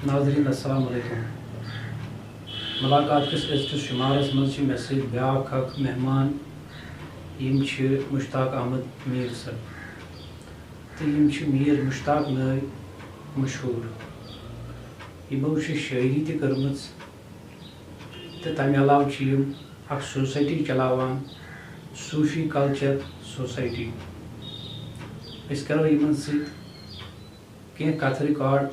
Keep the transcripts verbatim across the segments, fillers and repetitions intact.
ناظرین، السلام علیکم۔ ملاقات کِس أزکِس شُمارس منٛز چھِ مےٚ سۭتۍ بیٛاکھ اکھ مہمان۔ یِم چھِ مشتاق احمد میٖر صٲب، تہٕ یِم چھِ میٖر مشتاق نٲوۍ مشہوٗر۔ یِمو چھِ شٲعری تہِ کٔرمٕژ، تہٕ تَمہِ علاوٕ چھِ یِم اکھ society چلاوان، صوٗفی culture society۔ أسۍ کرو یِمن سۭتۍ کینٛہہ کتھٕ record،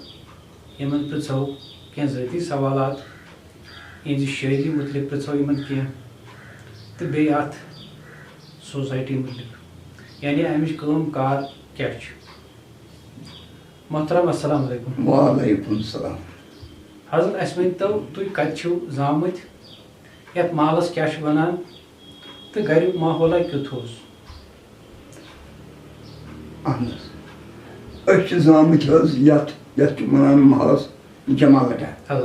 یِمن پرژھو کینٛہہ ذٲتی سوالات، یِہنٛزِ شٲعری مُتعلق پرژھو یِمن کینٛہہ، تہٕ بیٚیہِ اتھ society مُتعلق، یعنی امِچ کٲم کار کیٛاہ چھِ۔ محترم، السلام علیکم۔ وعلیکم السلام۔ حضرت، اسہِ ؤنۍ تو، تُہۍ کتہِ چھِو زامٕتۍ؟ یتھ محلس کیٛاہ چھِ ونان تہٕ گریُک ماحولہ کیُتھ اوس؟ اہن حظ۔ أسۍ چھِ زامٕتۍ حظ یتھ، یتھ چھِ ونان محلس جمالٹا۔ اہن۔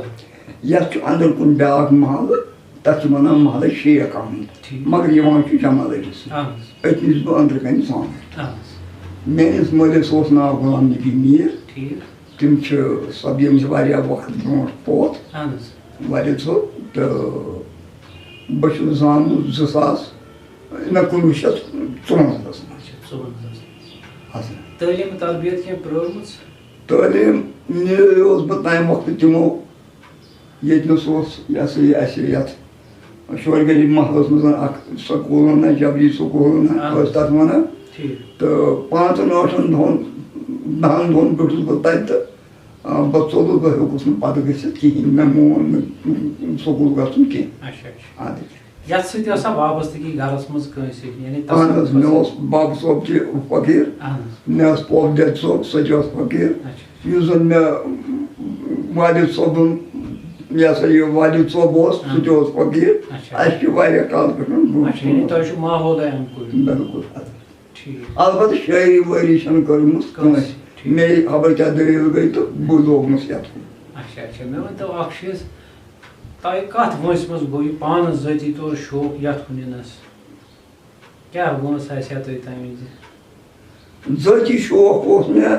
یتھ چھُ اندر کُن بیاکھ محلہٕ، تتھ چھِ ونان محلہٕ شیخ احمد۔ ٹھیٖک۔ مگر یِوان چھُ جمالٹس۔ اہن حظ۔ أتۍ نِش بہٕ أندرٕ کنہِ زامُت۔ اہن حظ۔ میٲنِس مٲلِس اوس ناو غلام نبی میٖر۔ ٹھیٖک۔ تِم چھِ، سۄ، یِم چھِ واریاہ وقت برونٛٹھ فوت۔ اہن حظ۔ والد صٲب، تہٕ بہٕ چھُس زامُت زٕ ساس، نہ، کُنوُہ شیٚتھ ژُوَنزاہَس منٛز۔ اچھا، ژُوَنزاہَس منٛز۔ اچھا۔ تعلیٖم تربیت کینٛہہ پرٛٲرمٕژ؟ تعلیٖم نِیوس بہٕ تَمہِ وقتہٕ تِمو، ییٚتہِ نَس اوس، یہِ ہسا یہِ، اَسہِ یَتھ شورگٔلی محلَس منٛز اَکھ سکوٗل وَنان، جبری سکوٗل وَنان، اہن۔ ٲسۍ تَتھ وَنان۔ ٹھیٖک۔ تہٕ پانٛژَن ٲٹھَن دۄہَن، دَہَن دۄہَن بیوٗٹھُس بہٕ تَتہِ تہٕ، آ، بہٕ ژوٚلُس، بہٕ ہیوٚکُس نہٕ پَتہٕ گٔژھِتھ کِہیٖنۍ، مےٚ مون نہٕ سکوٗل گژھُن کینٛہہ۔ اچھا، اچھا۔ اَدٕ۔ یتھ سۭتۍ ٲسا وابستگی گرس منٛز کٲنٛسہِ؟ یعنی اہن حظ، تصوف مےٚ اوس بب صٲب تہِ فقیٖر، اہن حظ۔ مےٚ ٲس پۄپھ دٮ۪د صٲب، سۄ تہِ ٲس فقیٖر۔ اچھا۔ یُس زن مےٚ والد صٲبُن، یہِ ہسا یہِ والد صٲب اوس، سُہ تہِ اوس فقیٖر۔ اچھا۔ اَسہِ چھِ واریاہ کال پٮ۪ٹھ برونٛہہ اچھا، یعنی برونٛہہ۔ تۄہہِ چھُ ماحولے اَمہِ کُے۔ بِلکُل۔ ٹھیٖک۔ البتہ شٲعری وٲعری چھَنہٕ کٔرمٕژ کٲنٛسہِ۔ کٲنٛسہِ۔ ٹھیٖک۔ مےٚ خبر کیٛاہ دٔلیٖل گٔے تہٕ بہٕ لوگمَس یَتھ کُن۔ اچھا، اچھا، مےٚ ؤنۍ تو اکھ چیٖز، تۄہہِ کتھ وٲنٛسہِ منٛز گوٚو یہِ پانس ذٲتی طور شوق یتھ کُن یِنس؟ کیٛاہ وٲنٛس آسہِ ہا تۄہہِ تمہِ وِزِ؟ ذٲتی شوق اوس مےٚ،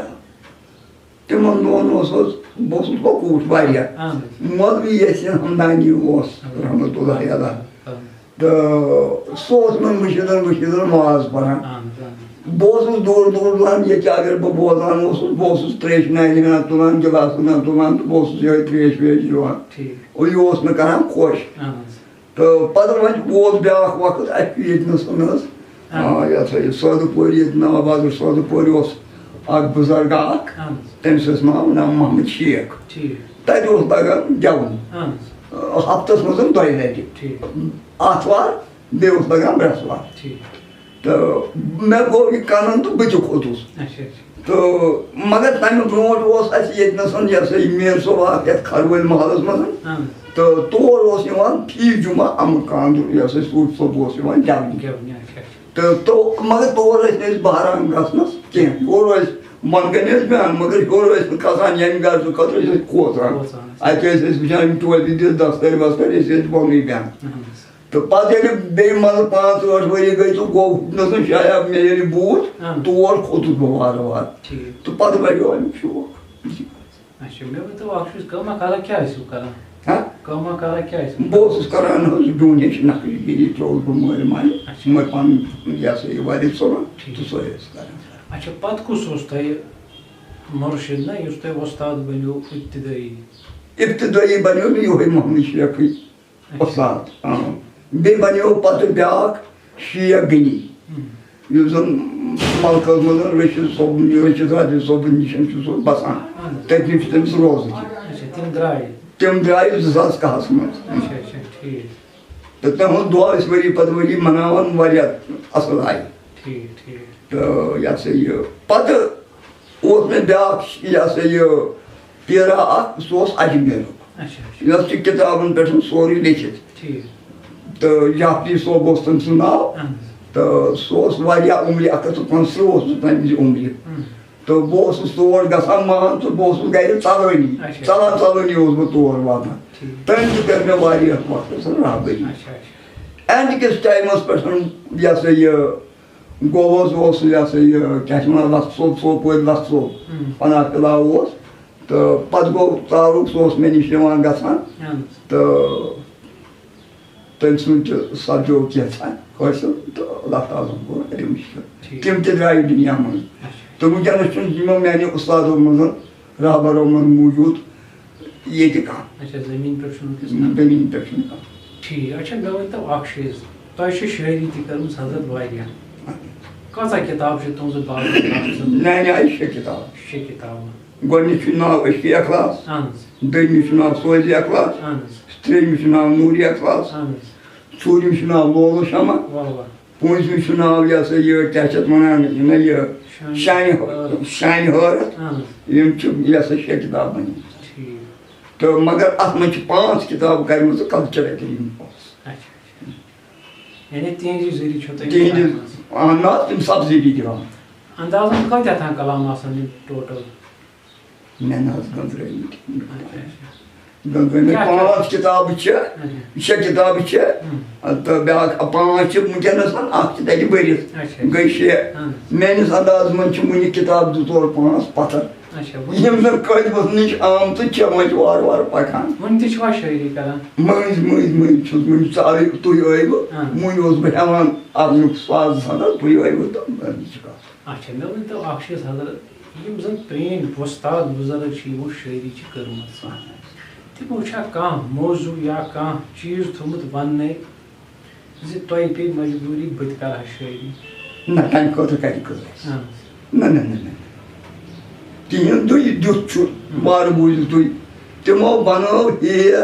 تِمن دۄہن اوس حظ، بہٕ اوسُس لۄکُٹ واریاہ۔ اہن حظ۔ مولوی یاسین ہمدانی اوس، اہن۔ رحمتہ اللہ علیہ۔ اہن۔ تہٕ سُہ اوس مےٚ مُشکِلن مُشکِلن واز پران۔ اہن حظ، اہن حظ۔ بہٕ اوسُس دوٗر دوٗر تُلان، ییٚتہِ اگر بہٕ بوزان اوسُس، بہٕ اوسُس تریشہِ نارِ ہنا تُلان، گِلاسہٕ ہنا تُلان، تہٕ بہٕ اوسُس یِہوٚے تریش ویش چٮ۪وان۔ ٹھیٖک۔ اور یہِ اوس مےٚ کران خۄش۔ اہن حظ۔ تہٕ پتہٕ وۄنۍ اوس بیٛاکھ وقت، اَسہِ چھُ ییٚتہِ نَس، نہ حظ، اہن۔ آ، یہِ ہسا یہِ سٲدٕ پورِ، ییٚتہِ نواب بازر سٲدٕ پورِ اوس اکھ بُزرگا اکھ، اہن حظ۔ تٔمِس اوس ناو ناو محمد شیخ۔ ٹھیٖک۔ تَتہِ اوس لگان گٮ۪وُن۔ اہن حظ۔ آ، ہفتس منٛز دۄیہِ لٹہِ۔ ٹھیٖک۔ آتھوار، بیٚیہِ اوس لگان برٛٮ۪سوار۔ ٹھیٖک۔ تہٕ مےٚ گوٚو یہِ کنن تہٕ بہٕ تہِ کھوٚتُس۔ اچھا، اچھا۔ تہٕ مگر تَمہِ برونٛٹھ اوس اَسہِ ییٚتہِ نَس یہِ ہسا یہِ میر صٲب اکھ یَتھ کھروٲلۍ محلس منٛز۔ اہن۔ تہٕ تور اوس یِوان فی جمعہ اَمُن کانٛدُر، یہِ ہسا یہِ صوٗفۍ صٲب اوس یِوان گٮ۪ونہِ۔ گٮ۪ونہِ، اچھا، اچھا۔ تہٕ تو-، مگر تور ٲسۍ نہٕ أسۍ بہران گژھنَس کینٛہہ۔ یورٕ ٲسۍ بۄنہٕ کَنہِ ٲسۍ بیٚہوان، مگر ہیوٚر ٲسۍ نہٕ کھسان ییٚمہِ غرضہٕ خٲطرٕ، أسۍ ٲسۍ کھوژان۔ کھوژان ٲسۍ۔ اَتہِ ٲسۍ أسۍ وٕچھان یِم ٹوپہِ دِتھ دستٲرۍ وستٲرۍ، أسۍ ٲسۍ بۄنٕے بیٚہان۔ اہن حظ۔ تہٕ پتہٕ ییٚلہِ بیٚیہِ منٛزٕ پانٛژھ ٲٹھ ؤری گٔے تہٕ گوٚو نہٕ سُہ شاید مےٚ ییٚلہِ بوٗز، اہن۔ تور کھوٚتُس بہٕ وارٕ وارٕ۔ ٹھیٖک۔ تہٕ پتہٕ بڑیو اَمیُک شوق۔ اچھا، مےٚ ؤنۍ تو اکھ چیٖز، کٲما کارا کیٛاہ ٲسِو کران؟ ہا؟ کٲما کارا کیٛاہ ٲسِو؟ بہٕ اوسُس کران حظ ڈوٗنۍ ہیٚچھ نقٕش گِری، ترٛووُس بہٕ مٲلۍ ماجہِ، اچھا۔ مٲلۍ پنُن یہِ ہسا یہِ والد صٲبن، ٹھیٖک۔ تہٕ سۄے ٲسۍ کران۔ اچھا، پتہٕ کُس اوس تۄہہِ مُرشِد نہ یُس تۄہہِ وۄستاد بنیو ابتدٲیی؟ ابتدٲیی بنیو مےٚ یِہوٚے محمد شیخٕے۔ اچھا۔ وۄستاد، اۭں۔ بیٚیہِ بنیو پتہٕ بیٛاکھ شیخ غنی، ہم۔ یُس زن ملکس منٛز رشید صٲبُن، رشید راشد صٲبُن نِش چھُ سُہ بسان۔ اہن حظ۔ تٔتنٕے چھُ تٔمِس روزٕ تہِ۔ اچھا، تِم درٛاے؟ تِم درٛاے زٕ ساس کاہس منٛز۔ اچھا، اچھا، ٹھیٖک۔ تہٕ تِہُنٛد دۄہ ٲسۍ ؤری پتہٕ ؤری مناوان واریاہ اصل آیہِ۔ ٹھیٖک، ٹھیٖک۔ تہٕ یہِ ہسا یہِ پتہٕ اوس مےٚ بیٛاکھ، یہِ ہسا یہِ، پیرا اکھ، سُہ اوس اجمیرُک۔ اچھا، اچھا۔ یَتھ چھُ کِتابَن پٮ۪ٹھ سورُے لیٚکھِتھ۔ ٹھیٖک۔ تہٕ جعفری صٲب اوس تٔمۍ سُنٛد ناو۔ اہن حظ۔ تہٕ سُہ اوس واریاہ عُمرِ، اَکھ ہَتھ تہٕ پانٛژترٕٛہ اوس سُہ تَمہِ وِزِ عُمرِ۔ اہن۔ تہٕ بہٕ اوسُس تور گژھان، مان ژٕ، بہٕ اوسُس گرِ ژَلٲنی۔ اچھا۔ ژَلان ژَلٲنی اوسُس بہٕ تور واتان۔ ٹھیٖک۔ تٔمۍ تہِ کٔر مےٚ واریاہَس وقتَس رہبٔری۔ اچھا، اچھا۔ اَمہِ کِس ٹایمَس پٮ۪ٹھ، یہِ ہسا یہِ، گوٚو حظ اوس یہِ ہسا یہِ، کیٛاہ چھِ وَنان، لَتھ صٲب، سوپورِ لَتھ صٲب، ہم۔ پناہ پِلاو اوس۔ تہٕ پَتہٕ گوٚو تعارُف، سُہ اوس مےٚ نِش یِوان گژھان۔ اہن حظ۔ تہٕ تٔمۍ سُنٛد تہِ سَپدیو کینٛژھا حٲصِل، تہٕ اللہ تعالیٰ ہَن کوٚر علم شِفا۔ ٹھیٖک۔ تِم تہِ درٛایہِ دُنیا منٛز۔ اچھا۔ تہٕ وٕنکیٚنَس چھُنہٕ یِمو میٛانیو اُستادو منٛز، رہبرو منٛز موٗجوٗد ییٚتہِ کانٛہہ۔ اچھا، زٔمیٖن پٮ۪ٹھ چھُنہٕ وٕنکیٚس کانٛہہ۔ زٔمیٖن پٮ۪ٹھ چھُنہٕ کانٛہہ۔ ٹھیٖک۔ اچھا، مےٚ ؤنۍ تو اَکھ چیٖز، تۄہہِ چھِ شٲعری تہِ کٔرمٕژ حضرت واریاہ۔ اچھا۔ کۭژاہ کِتاب چھِ تُہٕنٛزٕ باقٕے؟ میٛانہِ آیہِ شےٚ کِتاب۔ شےٚ کِتابہٕ۔ گۄڈٕنِچ چھُ ناو عشقِ اخلاص، اہن حظ۔ دوٚیمِس چھُ ناو سوزِ اخلاص، اہن حظ۔ ترٛیٚیِمِس چھُ ناو نوٗرِ اخلاص، اہن حظ۔ ژوٗرِمِس چھُ ناو لولو شمع، واہ واہ۔ پوٗنٛژمِس چھُ ناو، یہِ ہسا یہِ، کیٛاہ چھِ اَتھ وَنان، یہِ نہ یہِ شانہِ شانہِ حٲرتھ۔ شانہِ حٲرتھ۔ اہن حظ۔ یِم چھِ، یہِ ہسا شےٚ کِتاب بَنیمٕژ۔ ٹھیٖک۔ تہٕ مگر اَتھ منٛز چھِ پانٛژھ کِتابہٕ کَرِمَژٕ کلچر اکیڈمی پاس۔ اچھا، اچھا۔ یعنی تِہنٛدِ ذٔریعہٕ چھو تۄہہِ تِہنٛدِ، اہن حظ، تِم سبسڈی دِوان۔ اندازن کۭتیاہ تام کلام آسن یِم ٹوٹل؟ مےٚ نہ حظ گٔنزرٲومٕتۍ۔ اچھا، اچھا۔ گٔنزرٲومٕتۍ کیٛاہ، کیٛاہ؟ پانٛژھ کِتابہٕ چھِ، اچھا۔ شےٚ کِتابہٕ چھِ، ہُم۔ تہٕ بیٛاکھ پانٛژھ چھِ وٕنکیٚنَس، اَکھ چھِ تَتہِ بٔرِتھ۔ اچھا۔ گٔے شےٚ۔ اہن حظ۔ میٛٲنِس اندازس منٛز چھِ وٕنہِ کِتاب زٕ ژور پانٛژھ پَتھر، اچھا، وٕنہِ یِم زَن کٲتِبَس نِش آمژٕ چھِ، وۄنۍ چھِ وارٕ وارٕ پَکان۔ وٕنہِ تہِ چھِوا شٲعری کران؟ مٔنٛزۍ مٔنٛزۍ مٔنٛزۍ چھُس وٕنہِ ژارٕے تُہۍ ٲیوٕ، اہن۔ وٕنہِ اوسُس بہٕ ہٮ۪وان اَتھ نیُک ساز سَنَس، تُہۍ ٲیوٕ تہٕ مٔنٛزۍ چھُ کَتھ۔ اچھا، مےٚ ؤنۍ تو اکھ چیٖز حضرت، یِم زن پرٛٲنۍ وۄستاد بُزرگ چھِ، یِمو شٲعری چھِ کٔرمٕژ، تِمو چھا کانٛہہ موضوع یا کانٛہہ چیٖز تھوٚومُت وننَے زِ تۄہہِ پیٚیہِ مجبوٗری بہٕ تہِ کرٕ ہا شٲعری؟ نہ، تَمہِ خٲطرٕ کَتہِ کٔر اَسہِ؟ اہن حظ۔ نہ، نہ، نہ، نہ۔ تِہُنٛدُے دیُت چھُ، ہم۔ وارٕ بوٗزِو تُہۍ، تِمو بنٲو ہیر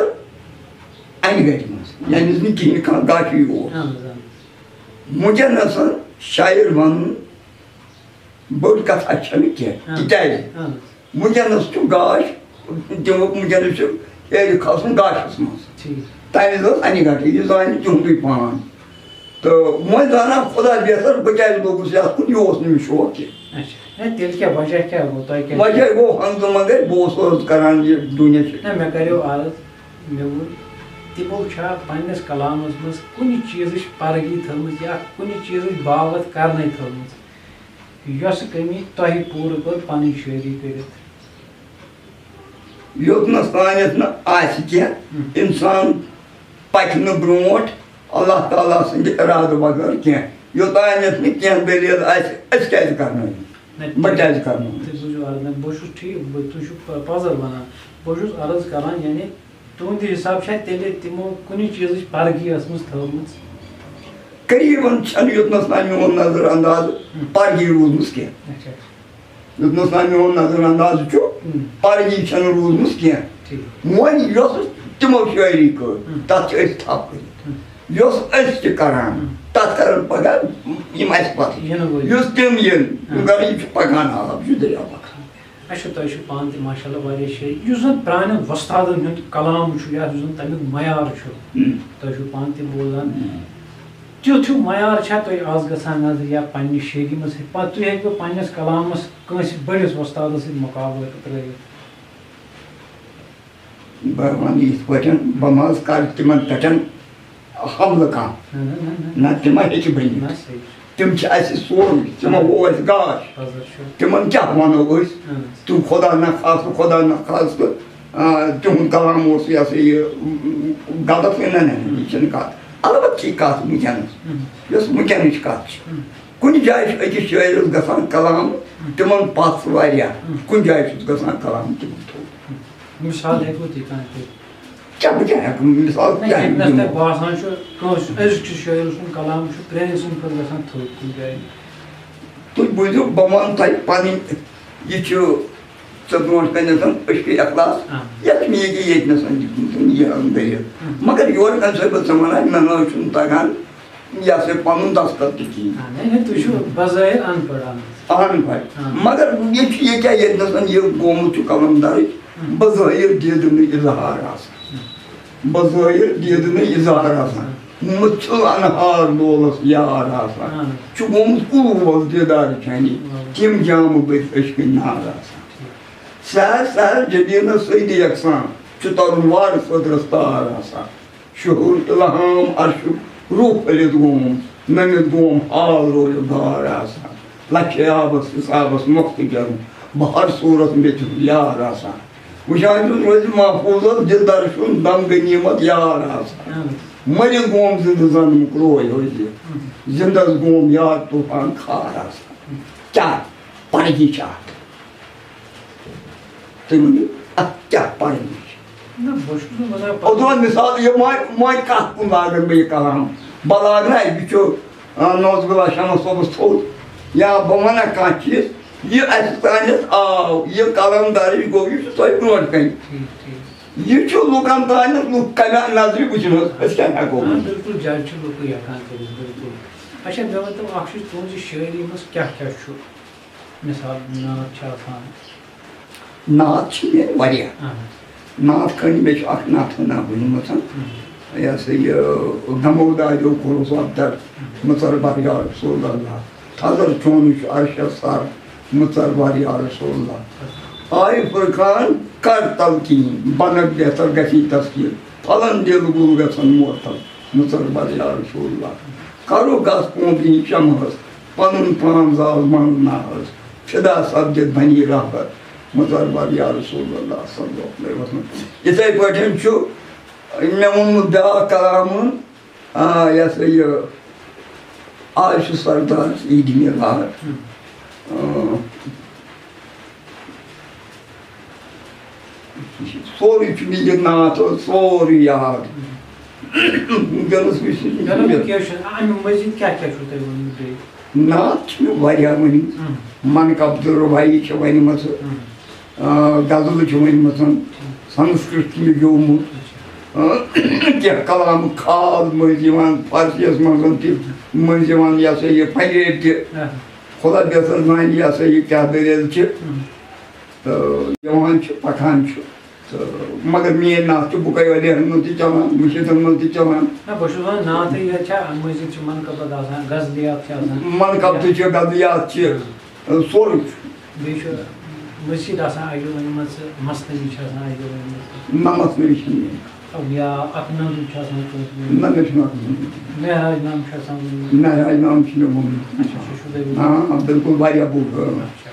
اَنہِ گَرِ منٛز، یعنی زِ نہٕ کِہیٖنۍ، کانٛہہ گاشٕے اوس۔ اہن حظ، اہن حظ۔ وٕنکیٚنَس شاعر وَنُن بٔڑ کَتھا چھَنہٕ کینٛہہ، اہن، تِکیٛازِ اہن۔ وٕنکیٚنَس چھُ گاش، تِمو وٕنکیٚنَس چھُ ہیٚرِ کھَسُن گاشَس منٛز۔ ٹھیٖک۔ تَمہِ وِزِ ٲس اَنہِ گَٹٕے، یہِ زانہِ تِہُنٛدُے پان۔ تہٕ وۄنۍ زانان خۄدا بہتر، بہٕ کیٛازِ لوٚگُس یَتھ کُن، یہِ اوس نہٕ مےٚ شوق کینٛہہ۔ اچھا۔ ہے، تیٚلہِ کیٛاہ وجہ کیٛاہ گوٚو؟ تۄہہِ کیٛازِ؟ وجہ گوٚو ہنٛگتہٕ منٛگَے، بہٕ اوسُس عرض کَران یہِ دُنیا چھِ۔ نہ، مےٚ کَریو عرض، مےٚ ووٚن، تِمو چھا پنٛنِس کلامَس منٛز کُنہِ چیٖزٕچ پرگی تھٲومٕژ یا کُنہِ چیٖزٕچ باوَتھ کَرنَے تھٲومٕژ؟ یۄس کٔمی تۄہہِ پوٗرٕ کٔر پنٕنۍ شٲعری کٔرِتھ؟ یوٚتنَس تانٮ۪تھ نہٕ آسہِ کینٛہہ، ہم۔ اِنسان پَکہِ نہٕ برونٛٹھ اللہ تعالیٰ سٕنٛدِ اِرادٕ بغٲر کینٛہہ۔ یوٚتانٮ۪تھ نہٕ کینٛہہ دٔلیٖل آسہِ، أسۍ کیٛازِ کَرنٲوِو؟ نہ، بہٕ کیٛازِ کَرنٲوِو؟ تُہۍ بوٗزِو عرض، نہ، بہٕ چھُس ٹھیٖک، بہٕ، تُہۍ چھِو پ-، پَزَل وَنان۔ بہٕ چھُس عرض کَران، یعنی تُہٕنٛدِ حِساب چھا تیٚلہِ تِمو کُنہِ چیٖزٕچ پرگی ٲسمٕژ تھٲومٕژ؟ قریٖباً چھَنہٕ یوٚتنَس تام میون نظر انداز ہم۔ پرگی روٗزمٕژ کینٛہہ۔ اچھا۔ یوٚتنَس تام میون نظر انداز چھُ، ہم۔ پرگی چھَنہٕ روٗزمٕژ کینٛہہ۔ ٹھیٖک۔ وۄنۍ یۄس تِمو شٲعری کٔر، ہم۔ تَتھ چھِ أسۍ تھپھ کٔرِتھ۔ ہم۔ یۄس أسۍ تہِ کران، ہم۔ تَتھ کرن پگاہ یِم اَسہِ پَتہٕ۔ یِنہٕ وٲلۍ۔ یُس تِم یِن، ہم۔ گوٚو یہِ چھُ پَکان، آب چھُ دٔریاو پَکان۔ اچھا، تۄہہِ چھُو پانہٕ تہِ ماشاء اللہ واریاہ شٲعری، یُس زَن پرٛانٮ۪ن وۄستادَن ہُنٛد کلام چھُ یا یُس زَن تَمیُک معیار چھُ، ہم۔ تۄہہِ چھُو پانہٕ تہِ بوزان۔ ہم۔ تیُتھ ہیوٗ معیار چھا تۄہہِ آز گژھان نظر یا پنٛنہِ شٲعری منٛز ہیٚکہِ پَتہٕ تُہۍ ہیٚکِوٕ پنٛنِس کلامَس کٲنٛسہِ بٔڑِس وۄستادَس سۭتۍ مُقابلہٕ ترٲوِتھ؟ بہٕ وَنہٕ یِتھ پٲٹھۍ، بہٕ ما حظ کَرٕ تِمَن پٮ۪ٹھ حملہٕ کانٛہہ؟ نہ، نہ، نہ، نہ۔ نہ، تہِ ما ہیٚکہِ بٔنِتھ۔ نہ، صحیح چھُ۔ تِم چھِ اَسہِ سورُے، تِمو ہاں۔ گوٚو اَسہِ گاش۔ پَزر چھُ۔ تِمَن کیٛاہ وَنو أسۍ؟ اہن حظ۔ تِم خۄدا نہ خاصہٕ، خۄدا نہ خاصہٕ، آ، تِہُنٛد کلام اوس، یہِ ہسا یہِ، غلط۔ نہ، نہ، نہ، یہِ چھَنہٕ کَتھ۔ البتہ چھِ یہِ کَتھ وٕنکیٚنَس، اہن۔ یۄس وٕنکیٚنٕچ کَتھ چھِ۔ اہن۔ کُنہِ جایہِ چھُ أکِس شٲعرَس گژھان کلام، اہن۔ تِمَن پَتھ واریاہ۔ اہن۔ کُنہِ جایہِ چھُس گژھان کلام تِمَن تھوٚد۔ اہن۔ مِثال ہیٚکِو تُہۍ کانٛہہ دِتھ؟ کیٛاہ، بہٕ کیٛاہ ہٮ۪کہٕ مِثال، نہ، کیٛاہ ییٚتہِ نَس ہٮ۪کہٕ تۄہہِ دِمہٕ؟ باسان چھُ، کٲنٛسہِ أزکِس شٲعرٕ سُنٛد کلام چھُ پرٛٲنۍ سٕنٛدِ کھۄتہٕ گژھان تھوٚد کُنہِ جایہِ۔ تُہۍ بوٗزِو، بہٕ وَنہٕ تۄہہِ پَنٕنۍ، یہِ چھُ ژےٚ برونٛٹھ کَنٮ۪تھ عشقِ اخلاص، آ۔ یَتھ مےٚ ییٚکیٛاہ ییٚتہِ نَس دیُتمُت یہِ اَنٛدٕ یہِ۔ ہُم۔ مگر یورٕ کَنہِ صٲبَس ژٕ وَنان، مےٚ نہ حظ چھُنہٕ تَگان یہِ ہسا یہِ پَنُن دستخط تہِ کِہیٖنۍ۔ آ، نہ، نہ، تُہۍ چھِو بظٲہِر اَن پَڑھ آمٕتۍ۔ اَن پَڑھ۔ آ۔ مگر یہِ چھُ ییٚکیٛاہ ییٚتہِ نَس یہِ گوٚمُت چھُ قلم درٕج، ہُم۔ بظٲہِر دیٖدٕ نہٕ اظہار آسان۔ ہُم۔ بظٲہِر دیٖدٕ نہٕ اظہار آسان۔ ہُم۔ مُژھِل اَنہار لولَس یار آسان۔ آ۔ چھُ گوٚمُت کُلوَس دیٖدار چانی، آ۔ تِم جامہٕ بٔتھۍ عشقٕنۍ نار آسان۔ سحر سحر جبیٖنَس سۭتۍ یَکسان چھُ تَرُن وارٕ صدرَس تار آسان۔ شہوٗر الہام عرشُک روح پھٔلِتھ گوم، نٔمِتھ گوم حال رویُک گار آسان۔ لَچھِ آبَس حسابَس مۄختہٕ گٮ۪وُن، بہٕ ہر صوٗرت مےٚ تیُتھ یار آسان۔ وٕچھان چھُس روزِ محفوٗظس دِلدر چھُن دم غنیٖمت یار آسان۔ اہن حظ۔ مٔرِتھ گوم زِندٕ زنمُک روے روزِ۔ اہن۔ زِندس گوم یار طوٗفان خار آسان۔ کیٛاہ پرگی چھِ اتھ؟ تُہۍ ؤنِو، اتھ کیٛاہ پرگی چھِ؟ نہ، بہٕ چھُس نہٕ وَنان پَتہٕ۔ اوٚدوَن مِثال، یہِ وۄنۍ، وۄنۍ کَتھ کُن لاگَن بہٕ یہِ کَلام؟ بہٕ لاگہٕ نا، یہِ چھُ، آ، نوز باللہ شمس صٲبَس تھوٚد۔ یا بہٕ وَنہٕ کانٛہہ چیٖز، یہِ اَسہِ تانٮ۪تھ آو، یہِ قلم درٕج گوٚو، یہِ چھُ تۄہہِ برونٛٹھ کَنہِ۔ ٹھیٖک، ٹھیٖک۔ یہِ چھُ لُکَن تانٮ۪تھ، لُکھ کَمہِ نظرِ وٕچھِنۍ حظ، أسۍ کیٛاہ ہٮ۪کو آ، ؤنِتھ؟ بِلکُل، جج چھِ لُکٕے ہٮ۪کان کٔرِتھ، بِلکُل۔ اچھا، مےٚ ؤنۍ تو اَکھ چیٖز، تُہٕنٛزِ شٲعری منٛز کیٛاہ کیٛاہ چھُ؟ مثال، نعت چھِ آسان۔ نعت چھِ مےٚ واریاہ۔ اہن۔ نعت کٔنۍ مےٚ چھُ اکھ نعت وَنان بہٕ نِمَتھ۔ اہن۔ یہِ ہسا یہِ، غمو دادیو کوٚرُس وۄپدر، مُژر بر یا رسول اللہ۔ تھزر چون چھُ عرشس سر، مُژر بر یا رسول اللہ۔ آیہِ فرقان کر تلقین، بنک بہتر گژھی تسکین۔ پھلن دِل گُل گژھن معطل، مُژر بر یا رسول اللہ۔ کرو گس پونٛدرِنۍ شمہس، پنُن پان زال من ناز، فدا سپدِتھ بنی رہبر، مُژر بر یا رسول اللہ صلی اللہ علیہ وسلم۔ یِتھَے پٲٹھۍ چھُ مےٚ ووٚنمُت بیٛاکھ کلام، آ، یہِ ہسا یہِ، آز چھُ سردارس عیٖدِ میلاد۔ آ، سورُے چھُ مےٚ یہِ نعت سورُے یاد۔ وٕنکیٚنَس وٕچھ مےٚ۔ چلو، وۄنۍ کینٛہہ چھُنہٕ۔ اَمہِ مٔزیٖد کیٛاہ کیٛاہ چھُو تۄہہِ ووٚنمُت بیٚیہِ؟ نعت چھِ مےٚ واریاہ ؤنمٕژ۔ اۭں۔ من کبدٕ رُباعی چھِ ؤنمٕژ۔ اۭں۔ آ، غزلہٕ چھِ ؤنمٕژ۔ ٹھیٖک۔ سنسکرت چھُ مےٚ گیومُت۔ اچھا۔ آ، کینٛہہ کلام خال مٔنٛزۍ یِوان، فارسیَس منٛز تہِ مٔنٛزۍ یِوان، یہِ ہسا یہِ پنجٲبۍ تہِ۔ اہن۔ خدا بہتر زانہِ یہِ ہسا یہِ کیٛاہ دٔلیٖل چھِ۔ اہن۔ تہٕ یِوان چھُ، پکان چھُ۔ تہٕ مگر میٛٲنۍ نعت چھِ بُکَے والیَن منٛز تہِ چلان، مٔشیٖدَن منٛز تہِ چلان۔ نہ، بہٕ چھُس وَنان، نعتٕے یٲژ چھا، اَمہِ مٔزیٖد چھِ منقبت آسان، غزلیات چھِ آسان۔ منقبتہٕ چھِ، غزلیات چھِ، سورُے چھُ۔ بیٚیہِ چھُ مٔزیٖد آسان اَجہِ ؤنمٕژ، مثنوی چھِ آسان اَجہِ ؤنمٕژ۔ نہ، مثنوی چھِنہٕ مےٚ۔ یا اَکہٕ نَمدُن چھُ آسان کٲنٛسہِ ووٚنمُت۔ نہ، مےٚ چھُنہٕ اَکھ ووٚنمُت۔ معراج نامہٕ چھُ آسان ووٚنمُت۔ معراج نامہٕ چھُ مےٚ ووٚنمُت۔ اچھا، سُہ چھُ تۄہہِ ووٚنمُت۔ آ، آ، بِلکُل واریاہ بوٚڑ۔ اچھا، اچھا۔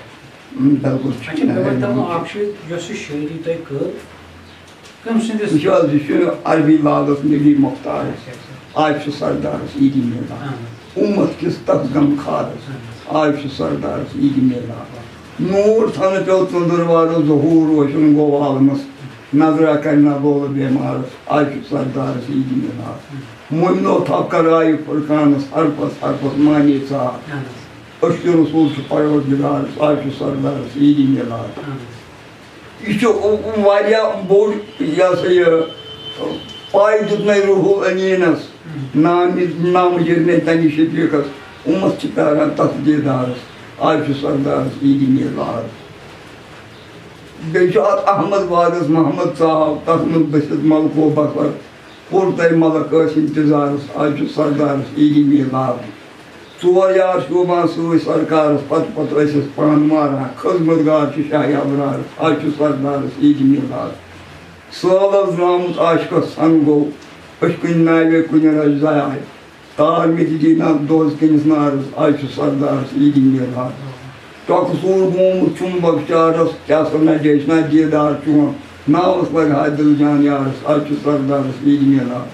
اۭں، بِلکُل چھُ۔ اچھا، مےٚ ؤنۍ تو وۄنۍ اَکھ چیٖز، یۄس یہِ شٲعری تۄہہِ کٔر، کٔمۍ سٕنٛدِس؟ وٕچھ حظ، یہِ چھُ عربی لالَس نبی مختارَس، اچھا، اچھا۔ آز چھُ سردارَس عیٖدِ میلاد۔ اہن حظ۔ اُمت کِس تَس غم خارَس، اہن حظ۔ آز چھُ سردارَس عیٖدِ میلاد۔ نوٗر تھنہٕ پیوٚو ژٔنٛدٕروارَس، ظہوٗر روشن گوٚو عالمَس، نظرا کَرِ نہ لولہٕ بٮ۪مارَس، آز چھُ سردارَس عیٖدِ میلاد۔ مُمنو تھپھ کر آیہِ فرقانَس، حرفَس حرفَس معنی ژاو۔ اہن حظ۔ عشق رسول چھُ پروردگارس، آز چھُ سردارس عیٖدِ میلاد۔ اہن حظ۔ یہِ چھُ واریاہ بوٚڑ، یہِ ہسا یہِ، پاے دیُتنَے روح الامینس، اہن۔ نام، نام جِرنے تنہِ شفیقس، اُمت چھِ پیاران تتھ دیدارس، آز چھُ سردارس عیٖدِ میلاد۔ بیٚیہِ چھُ اتھ احمد باغس محمد صاحب، تتھ منٛز بٔسِتھ ملکو بصر، کوٚر تۄہہِ ملک ٲسۍ انتظارس، آز چھُ سردارس عیٖدِ میلاد۔ ژور یار شوٗبان سۭتۍ سرکارس، پتہٕ پتہٕ ٲسِس پان ماران۔ خدمت گار چھُ شاہ ابرارس، آز چھُ سردارس عیٖدِ میلاد۔ سٲلس درٛامُت عاشقس سنگ گوٚو، أچھ کُنہِ ناوِ کُنہِ رجہِ ضیاے۔ تار مےٚ تہِ دی نہ دوز کٔمِس نارس، آز چھُ سردارس عیٖدِ میلاد۔ ٹۄکہٕ سوٗر گوٚمُت چھُم لۄکچارس، کیٛاہ سا نہ ڈیچھ نہ دیٖدار چون، ناوس لگہٕ ہا دِل جان یارس، آز چھُ سردارس عیٖدِ میلاد۔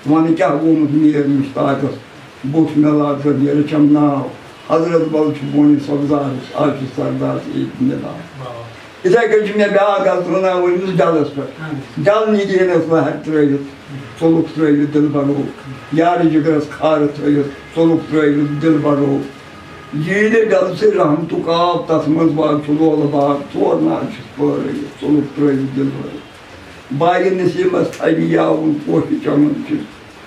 وَنہٕ کیٛاہ گوٚمُت میٖر مُشتاقس، بوٚٹھ مےٚ لاگہٕ ژٕ نیرٕ چھَم ناو، حضرت بل چھُ بونہِ سبزارس، آز چھُ سردارس عیٖدِ میلاد۔ واہ۔ یِتھَے کٔنۍ چھِ مےٚ بیٛاکھ غزل وَنان ؤنمٕژ ڈَلَس پٮ۪ٹھ۔ اہن حظ۔ ڈَل نِگینَس لَہَر ترٛٲوِتھ، ژوٚلُکھ ترٛٲوِتھ دِلبَرو۔ یارِ جِگرَس خارٕ تھٲوِتھ، ژوٚلُکھ ترٛٲوِتھ دِلبَرو۔ جیٖلہِ ڈَلسٕے رحمتُک آب، تَتھ منٛز باغ چھُ لولہٕ باغ، ژور ناگ چھِس پٲرٲوِتھ، ژوٚلُکھ ترٛٲوِتھ دِلبَرو۔ بارِ نسیٖمَس تھَوِ یاوُن، پوشہِ چَمَن چھِ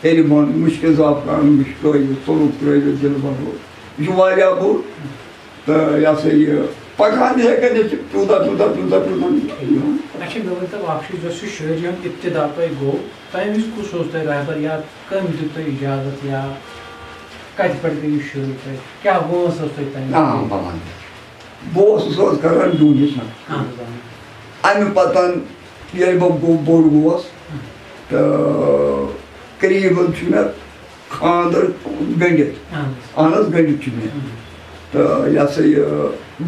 ہیٚرِ بۄن، مُشکہِ زعفران مُشکٲوِتھ، ژوٚلُکھ ترٛٲوِتھ دِلبَرو۔ یہِ چھُ واریاہ بوٚڑ۔ تہٕ یہِ ہسا یہِ پکان یِتھَے کٔنۍ چھِ تیوٗتاہ، تیوٗتاہ، تیوٗتاہ، تیوٗتاہ یِوان۔ اچھا، مےٚ ؤنۍ تو اکھ چیٖز، یۄس یہِ شٲعری ہُنٛد ابتدا تۄہہِ گوٚو، تَمہِ وِزِ کُس اوس تۄہہِ رہبر یا کٔمۍ دیُت تۄہہِ اجازت یا کَتہِ پٮ۪ٹھ گٔے یہِ شروٗع تۄہہِ؟ کیٛاہ وٲنٛس ٲس تۄہہِ تَمہِ آ، وِزِ؟ بہٕ وَنہٕ۔ بہٕ اوسُس حظ کران ڈوٗنِس نَکھٕ۔ اہن حظ، اہن حظ۔ اَمہِ پَتَن ییٚلہِ بہٕ بوٚڑ، بوٚڑ گوس، تہٕ قریٖبَن چھُ مےٚ خانٛدر گٔنٛڈِتھ۔ اہن حظ۔ اہن حظ، گٔنٛڈِتھ چھُ مےٚ۔ اہن حظ۔ تہٕ یہِ ہسا یہِ،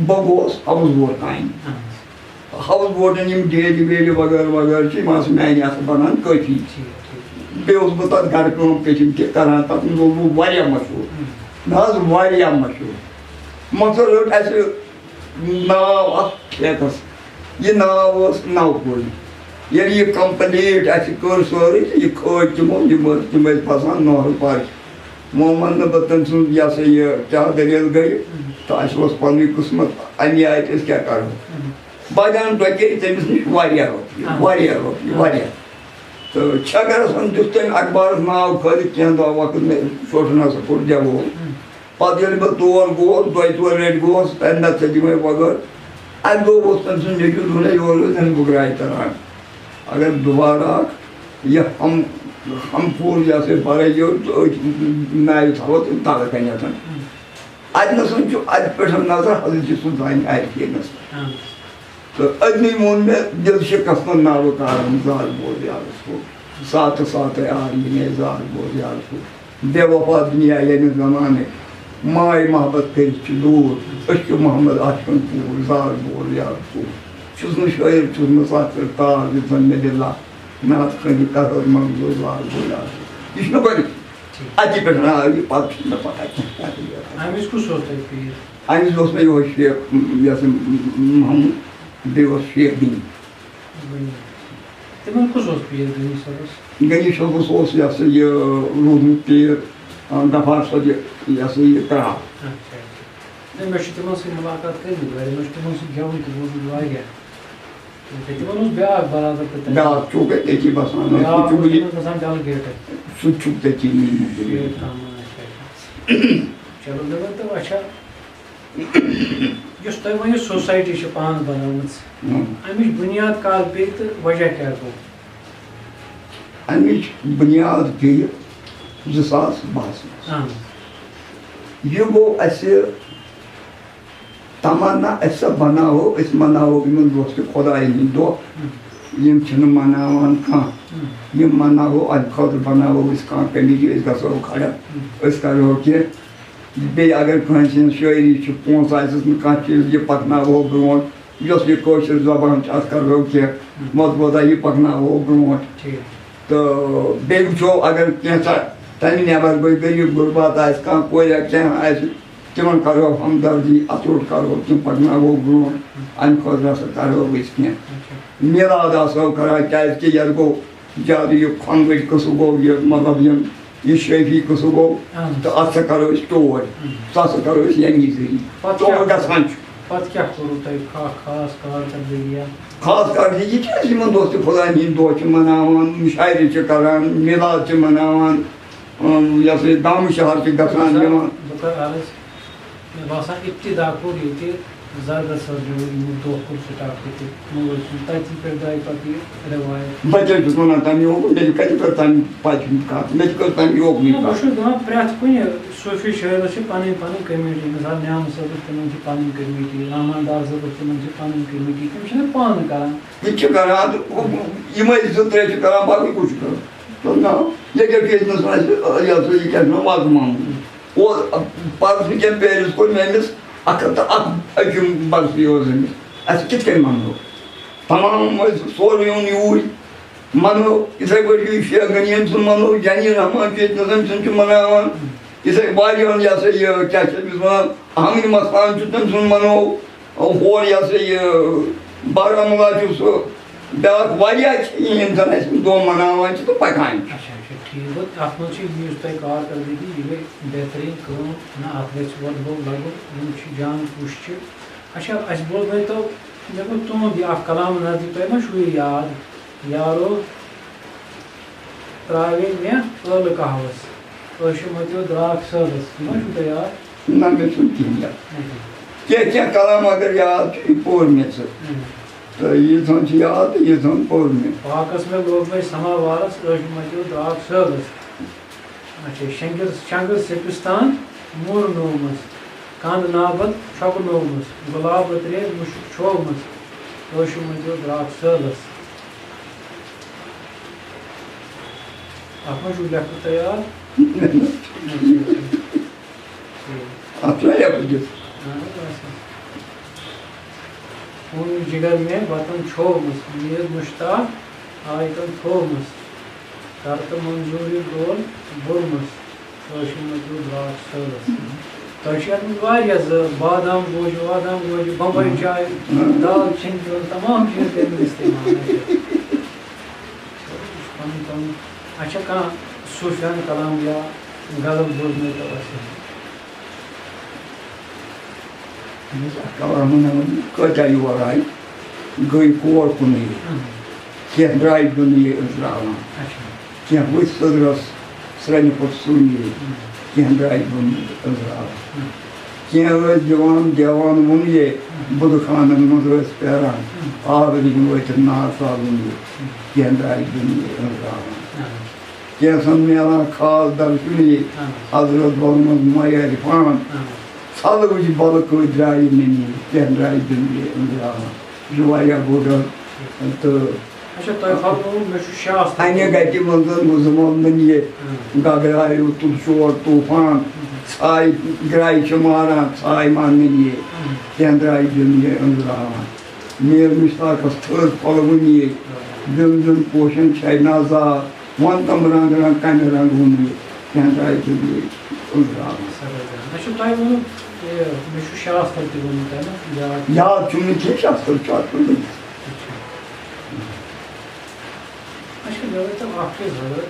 بہٕ گوس ہاوُس بوٹ کامہِ۔ اہن حظ۔ ہاوُس بوٹَن یِم ڈیلہِ ویلہِ وغٲرٕ وغٲرٕ چھِ، یِم آسہٕ میٛانہِ اَتھٕ بَنان کٲفی۔ ٹھیٖک، ٹھیٖک۔ بیٚیہِ اوسُس بہٕ تَتھ گَرٕ کٲم پیٚٹھِم تہِ کَران، تَتھ منٛز اوسُس بہٕ واریاہ مشہوٗر۔ ہُم۔ نہ حظ، واریاہ مشہوٗر۔ مۄخصر رٔٹ اَسہِ ناو اَتھ ٹھیکَس۔ یہِ ناو اوس نَو کُل۔ ییٚلہِ یہِ complete اَسہِ کٔر سٲرٕے، یہِ کھٲج تِمو، یِم ٲسۍ، تِم ٲسۍ بَسان نوہرٕ پارکہِ۔ وۄنۍ وَنہٕ نہٕ بہٕ تٔمۍ سُنٛد، یہِ ہسا یہِ، کیٛاہ دٔلیٖل گٔیہِ، تہٕ اَسہِ اوس پَنٕنُے قٕسمَت، اَمی آیہِ تہِ أسۍ کیٛاہ کَرو۔ بَجان ڈۄکے تٔمِس نِش واریاہ رۄپیہِ، آ۔ واریاہ رۄپیہِ، آ۔ واریاہ۔ تہٕ چھَکرَس وۄنۍ دیُت تٔمۍ اخبارَس ناو کھٲلِتھ کینٛہہ دۄہ وقت، مےٚ ژوٚٹ نہ سا کوٚر جواب۔ ہُم۔ پَتہٕ ییٚلہِ بہٕ تور گوس، دۄیہِ ژورِ لَٹہِ گوس، تَمہِ دۄہ ژٔجہِ مےٚ وغٲر۔ اَکہِ دۄہ اوس تٔمۍ سُنٛد نیٚچوٗ دوٚپُن، ہے، یورٕ ٲسۍ زَن بُگراے تَران۔ اگر دُبارٕ آکھ، یہِ ہم، ہم پھوٗل یہِ ہسا یہِ بَرَے یورٕ، تہٕ أتھۍ ناوِ تھاوَو تِم تَلہٕ کَنٮ۪تھ۔ اَتہِ نَسَن چھُ اَتہِ پٮ۪ٹھ نظر حضرت یوسف زانہِ آیہِ پھیرنَس۔ اہن حظ۔ تہٕ أتنٕے ووٚن مےٚ دِل شِکَستَن ناوٕ کارَن زار بوز یارَس کُن۔ ساتہٕ ساتَے آر یہِ مےٚ زار بوز یارَس کُن۔ بے وفا دُنیا ییٚمہِ زمانٕکۍ۔ ماے محبت کٔرِتھ چھِ دوٗر۔ أسۍ چھِ محمد عاشقَن کوٗر زار بوز یارَس کُن۔ چھُس نہٕ شٲعر، چھُس نہٕ ساتھ پٮ۪ٹھ تار یُس زَن مےٚ دِلا۔ نعت خٲنی کَرو منظوٗر زار بوز یارَس کُن۔ یہِ چھُ مےٚ گۄڈٕنیُک۔ ٹھیٖک۔ اَتی پٮ۪ٹھ آو یہِ، پَتہٕ چھُنہٕ مےٚ پَتہ کینٛہہ کَتہِ یہِ۔ أمِس کُس اوس تۄہہِ پیٖر؟ اَمہِ وِزِ اوس مےٚ یِہوٚے شیخ، یہِ ہسا محمد، بیٚیہِ اوس شیخ غنی۔ غنی۔ تِمَن کُس اوس پیٖر غنی صٲبَس؟ غنی صٲبَس اوس یہِ ہسا یہِ روٗدمُت پیٖر، آ، غفار صٲب یہِ، یہِ ہسا یہِ کرٛاو۔ اچھا، اچھا۔ نہ، مےٚ چھُ تِمَن سۭتۍ مُلاقات کٔرمٕتۍ واریاہ، مےٚ چھُ تِمَن سۭتۍ گٮ۪وُن تہِ بوٗزمُت واریاہ۔ تِمَن اوس بیٛاکھ برادر تہِ تَتہِ۔ بیٛاکھ چوٗکَے تٔتی بَسان، بیٛاکھ سُہ چھُ اوس وٕنہِ تِمَن بَسان ڈل گیٹَس۔ سُہ تہِ چھُ تٔتی وٕنہِ موٗجوٗد۔ شیخ رحمان، اچھا، اچھا۔ چلو، مےٚ ؤنۍ تو، اچھا، یُس تۄہہِ وۄنۍ یہِ society چھِ پانہٕ بَنٲومٕژ، ہُم۔ اَمِچ بُنیاد کَر پیٚیہِ تہٕ وجہ کیٛاہ گوٚو؟ اَمِچ بُنیاد پیٚیہِ زٕ ساس بَہَس منٛز۔ اہن حظ۔ یہِ گوٚو اَسہِ تمنا، أسۍ سا بناوو، أسۍ مناوو یِمن دوستِ خۄدایَن ہٕنٛدۍ دۄہ۔ ہم۔ یِم چھِنہٕ مناوان کانٛہہ۔ ہم۔ یِم مناوو، اَمہِ خٲطرٕ بناوو أسۍ کانٛہہ committee، أسۍ گژھو کھڑا، ہم۔ أسۍ کرو کینٛہہ۔ بیٚیہِ اگر کٲنٛسہِ ہٕنٛز شٲعری چھِ، پونٛسہٕ آسٮ۪س نہٕ، کانٛہہ چیٖز، یہِ پکناوو برونٛٹھ۔ یۄس یہِ کٲشِر زبان چھِ، اَتھ کرو کینٛہہ، ہم۔ مضبوٗطا یہِ پکناوو برونٛٹھ۔ ٹھیٖک۔ تہٕ بیٚیہِ وٕچھو، اگر کینٛژھا تَمہِ نٮ۪بر گٔے، غریٖب غُربات آسہِ، کانٛہہ کورِ یا کینٛہہ آسہِ، تِمن کرو ہمدردی، اَتھ روٚٹ کرو، تِم پکناوو برونٛٹھ۔ اَمہِ خٲطرٕ ہسا کرو أسۍ کینٛہہ۔ اچھا۔ میٖلاد آسو کران، کیازِ کہِ یَتھ گوٚو زیادٕ یہِ کھۄنہٕ وٕٹۍ قٕصہٕ گوٚو، یہِ مطلب یِم، یہِ شٲفی قٕصہٕ گوٚو، اہن حظ۔ تہٕ اَتھ سا کرو أسۍ ٹوٹھ۔ اہن حظ۔ سُہ ہسا کرو أسۍ ییٚمی ذٔریعہٕ۔ پتہٕ کیٛاہ ٹوٹھ گژھان چھُ۔ پتہٕ کیٛاہ کوٚروٕ تۄہہِ خا-، خاص کارکردگی یا؟ خاص کر یہِ کہِ أسۍ یِمن دوستِ خۄدایَن ہٕنٛدۍ دۄہ چھِ مناوان، مُشاعرٕ چھِ کران، میٖلاد چھِ مناوان، اۭں، یہِ ہسا یہِ دامہٕ شہر چھِ گژھان بہٕ یِوان۔ بہٕ کرٕ عرض، مےٚ باسان ابتدا کوٚر ییٚتہِ زردس صٲب یِمو دۄہ کوٚر start ییٚتہِ مُغل سُنٛد، تَتی پٮ۪ٹھ درٛاے پتہٕ یہِ رٮ۪وایت۔ بہٕ کیٛاہ چھُس وَنان، تَمہِ یوٚہُک مےٚ چھُ کَتہِ پٮ۪ٹھ تَمہِ پَتہٕ چھُم کَتھ، مےٚ تہِ کٔر تَمہِ یوٚہُک نہٕ، بہٕ نِکاح۔ چھُس دَپان پرٛٮ۪تھ کُنہِ صوٗفی شٲعرَس چھِ پَنٕنۍ پَنٕنۍ committee، مِثال نیامہٕ صٲبَس تِمَن چھِ پَنٕنۍ committee، رحمان ڈار صٲبَس تِمَن چھِ پَنٕنۍ committee، تِم چھِنہٕ پانہٕ کَران۔ یہِ تہِ چھِ کران، تہٕ یِمے زٕ ترٛےٚ چھِ کران، باقٕے کُس چھُ کران؟ تہٕ نہ، ییٚکیٛاہ چھُ ییٚتہِ نَس وۄنۍ اَسہِ، یہِ ہسا یہِ کیٛاہ چھُ وَنان، وازٕ مامہٕ۔ اور پَرُس وٕنکٮ۪ن پیرِس کوٚر مےٚ أمِس اَکھ ہَتھ تہٕ اَکھ أکِم بَرسٕے اوس أمِس۔ اَسہِ کِتھ کٔنۍ مَنو؟ تَمام ٲسۍ سورُے اوٚن یوٗرۍ، مَنو یِتھَے پٲٹھۍ یہِ شیخ غنی أمۍ سُنٛد مَنو، جانی رحمان چھُ ییٚتہِ نَس أمۍ سُنٛد چھُ مَناوان۔ یِتھَے واریاہَن، یہِ ہسا یہِ، کیٛاہ چھِ أمِس وَنان، احمد مثان چھُ تٔمۍ سُنٛد مَنو۔ ہور یہِ ہسا یہِ بارہمولہ چھُ سُہ بیٛاکھ، واریاہ چھِ یِم زَن اَسہِ دۄہ مَناوان چھِ تہٕ پَکان چھِ۔ اچھا، اچھا، ٹھیٖک گوٚو، اَتھ منٛز چھِ یُس تۄہہِ کارکردگی، یہِ گٔے بہتریٖن کٲم، نہ اَتھ گژھِ وۄتھ بوٚڑ لَگُن، یِم چھِ جان کُش چھِ۔ اچھا، اَسہِ بوزنٲیتو، مےٚ گوٚو تُہُنٛد یہِ اَکھ کلام نظرِ، تۄہہِ ما چھُو یہِ یاد؟ یارو، ترٛاوے مےٚ ٲلہٕ قہوَس، ٲشہِ مَتیو درٛاکھ سٲلَس۔ یہِ ما چھُو تۄہہِ یاد؟ نہ، مےٚ چھُنہٕ کِہیٖنۍ یاد۔ اچھا۔ کینٛہہ، کینٛہہ کلام اگر یاد چھُ، یہِ پوٚر مےٚ ژٕ۔ اچھا۔ تہٕ ییٖژ ہن چھِ یاد تہٕ ییٖژ ہن پوٚر مےٚ۔ پاکَس مےٚ لوگ مےٚ سماوارَس، ٲشہِ مَتیو درٛاکھ سٲلَس۔ اچھا، شنگل، شنگل سپستان مورنومس، کند نابد چھۄکنومس، گلاب عطرے مشک چھومس، ٲشہِ مٔنزِل درٛاکھ سٲلس۔ اتھ ما چھُو لیکھُن تیار؟ اچھا، اچھا۔ ٹھیٖک۔ اتھ چھُنہ لیکھُن دیُت؟ اہن حظ، اچھا۔ ووٚن جگر مےٚ وطن چھومُت، میٖر مُشتاق آے تَن تھومُت، کر تہٕ منظوٗری گول بوٚرمُت، ٲشی مٔتِو درٛاس سٲلَس۔ تۄہہِ چھِ یَتھ منٛز واریاہ زٕ بادام گوجہِ، وادام گوجہِ، بمبئی چاے، دال چِنۍ تِم تمام چیٖز کٔرمٕتۍ استعمال۔ پَنُن پَنُن۔ اچھا، کانٛہہ صوٗفیانہٕ کلام یا غزل بوزنٲیتو اَسہِ؟ اَتھ کلامن منٛز کٲتیٛاہ یور آیہِ، گٔے کور کُنُے۔ اہن۔ کینٛہہ درٛاے دُنیہِ أنٛزراوان۔ اچھا۔ کینٛہہ ؤتھۍ سٔدرس سرٛنہِ پھوٚت سُے۔ اہن۔ کینٛہہ درٛاے دُنیہِ أنٛزراوان۔ اہن۔ کینٛہہ ٲسۍ دِوان دیوان وُنہِ۔ اہن۔ بُدٕ خانن منٛز ٲسۍ پھیران۔ اہن۔ آب رِنۍ وٲتِتھ نار ژالُن۔ اہن۔ کینٛہہ درٛاے دُنیہِ أنٛزراوان۔ اہن۔ کینٛژن میلان خاص درشنی، اہن۔ حضرت بل منٛز معیار پان۔ اہن۔ ژھل وٕچھ بلہٕ کۭتۍ درٛایہِ نٔنی، کینٛہہ درٛایہِ دُنیہِ أنٛزراوان۔ یہِ چھُ واریاہ بوٚڑ حظ۔ تہٕ اچھا، تۄہہِ فرمووُ، مےٚ چھُ شاستہٕ اَنہِ گَٹہِ منٛز وُزمل نٔنی، اہن۔ گگرایو تُل شور طوٗفان، اہن۔ ژھاے گرٛایہِ چھِ ماران، ژھاے ما نٔنی، اہن۔ کینٛہہ درٛایہِ دُنیہِ أنٛزراوان۔ میٖر مُشتاقس تھٔز پلوٕنی، اہن۔ بیوٚن بیوٚن پوشن چھے نظار۔ وۄنۍ تِم رنٛگ رنٛگ کَمہِ رنٛگہٕ ووٚن یہِ، کینٛہہ درٛاے تِم یہِ أنٛزراوان۔ سَر حظ، اچھا، تۄہہِ ووٚنوُ، یہِ، مےٚ چھُ شاستر تہِ ووٚنمُت، ہے نا، یاد۔ یاد چھُم نہٕ کینٛہہ، شاستر چھُ اَتھ منٛز۔ اچھا۔ اچھا، مےٚ ؤنۍتو اَکھ چیٖز حضرت،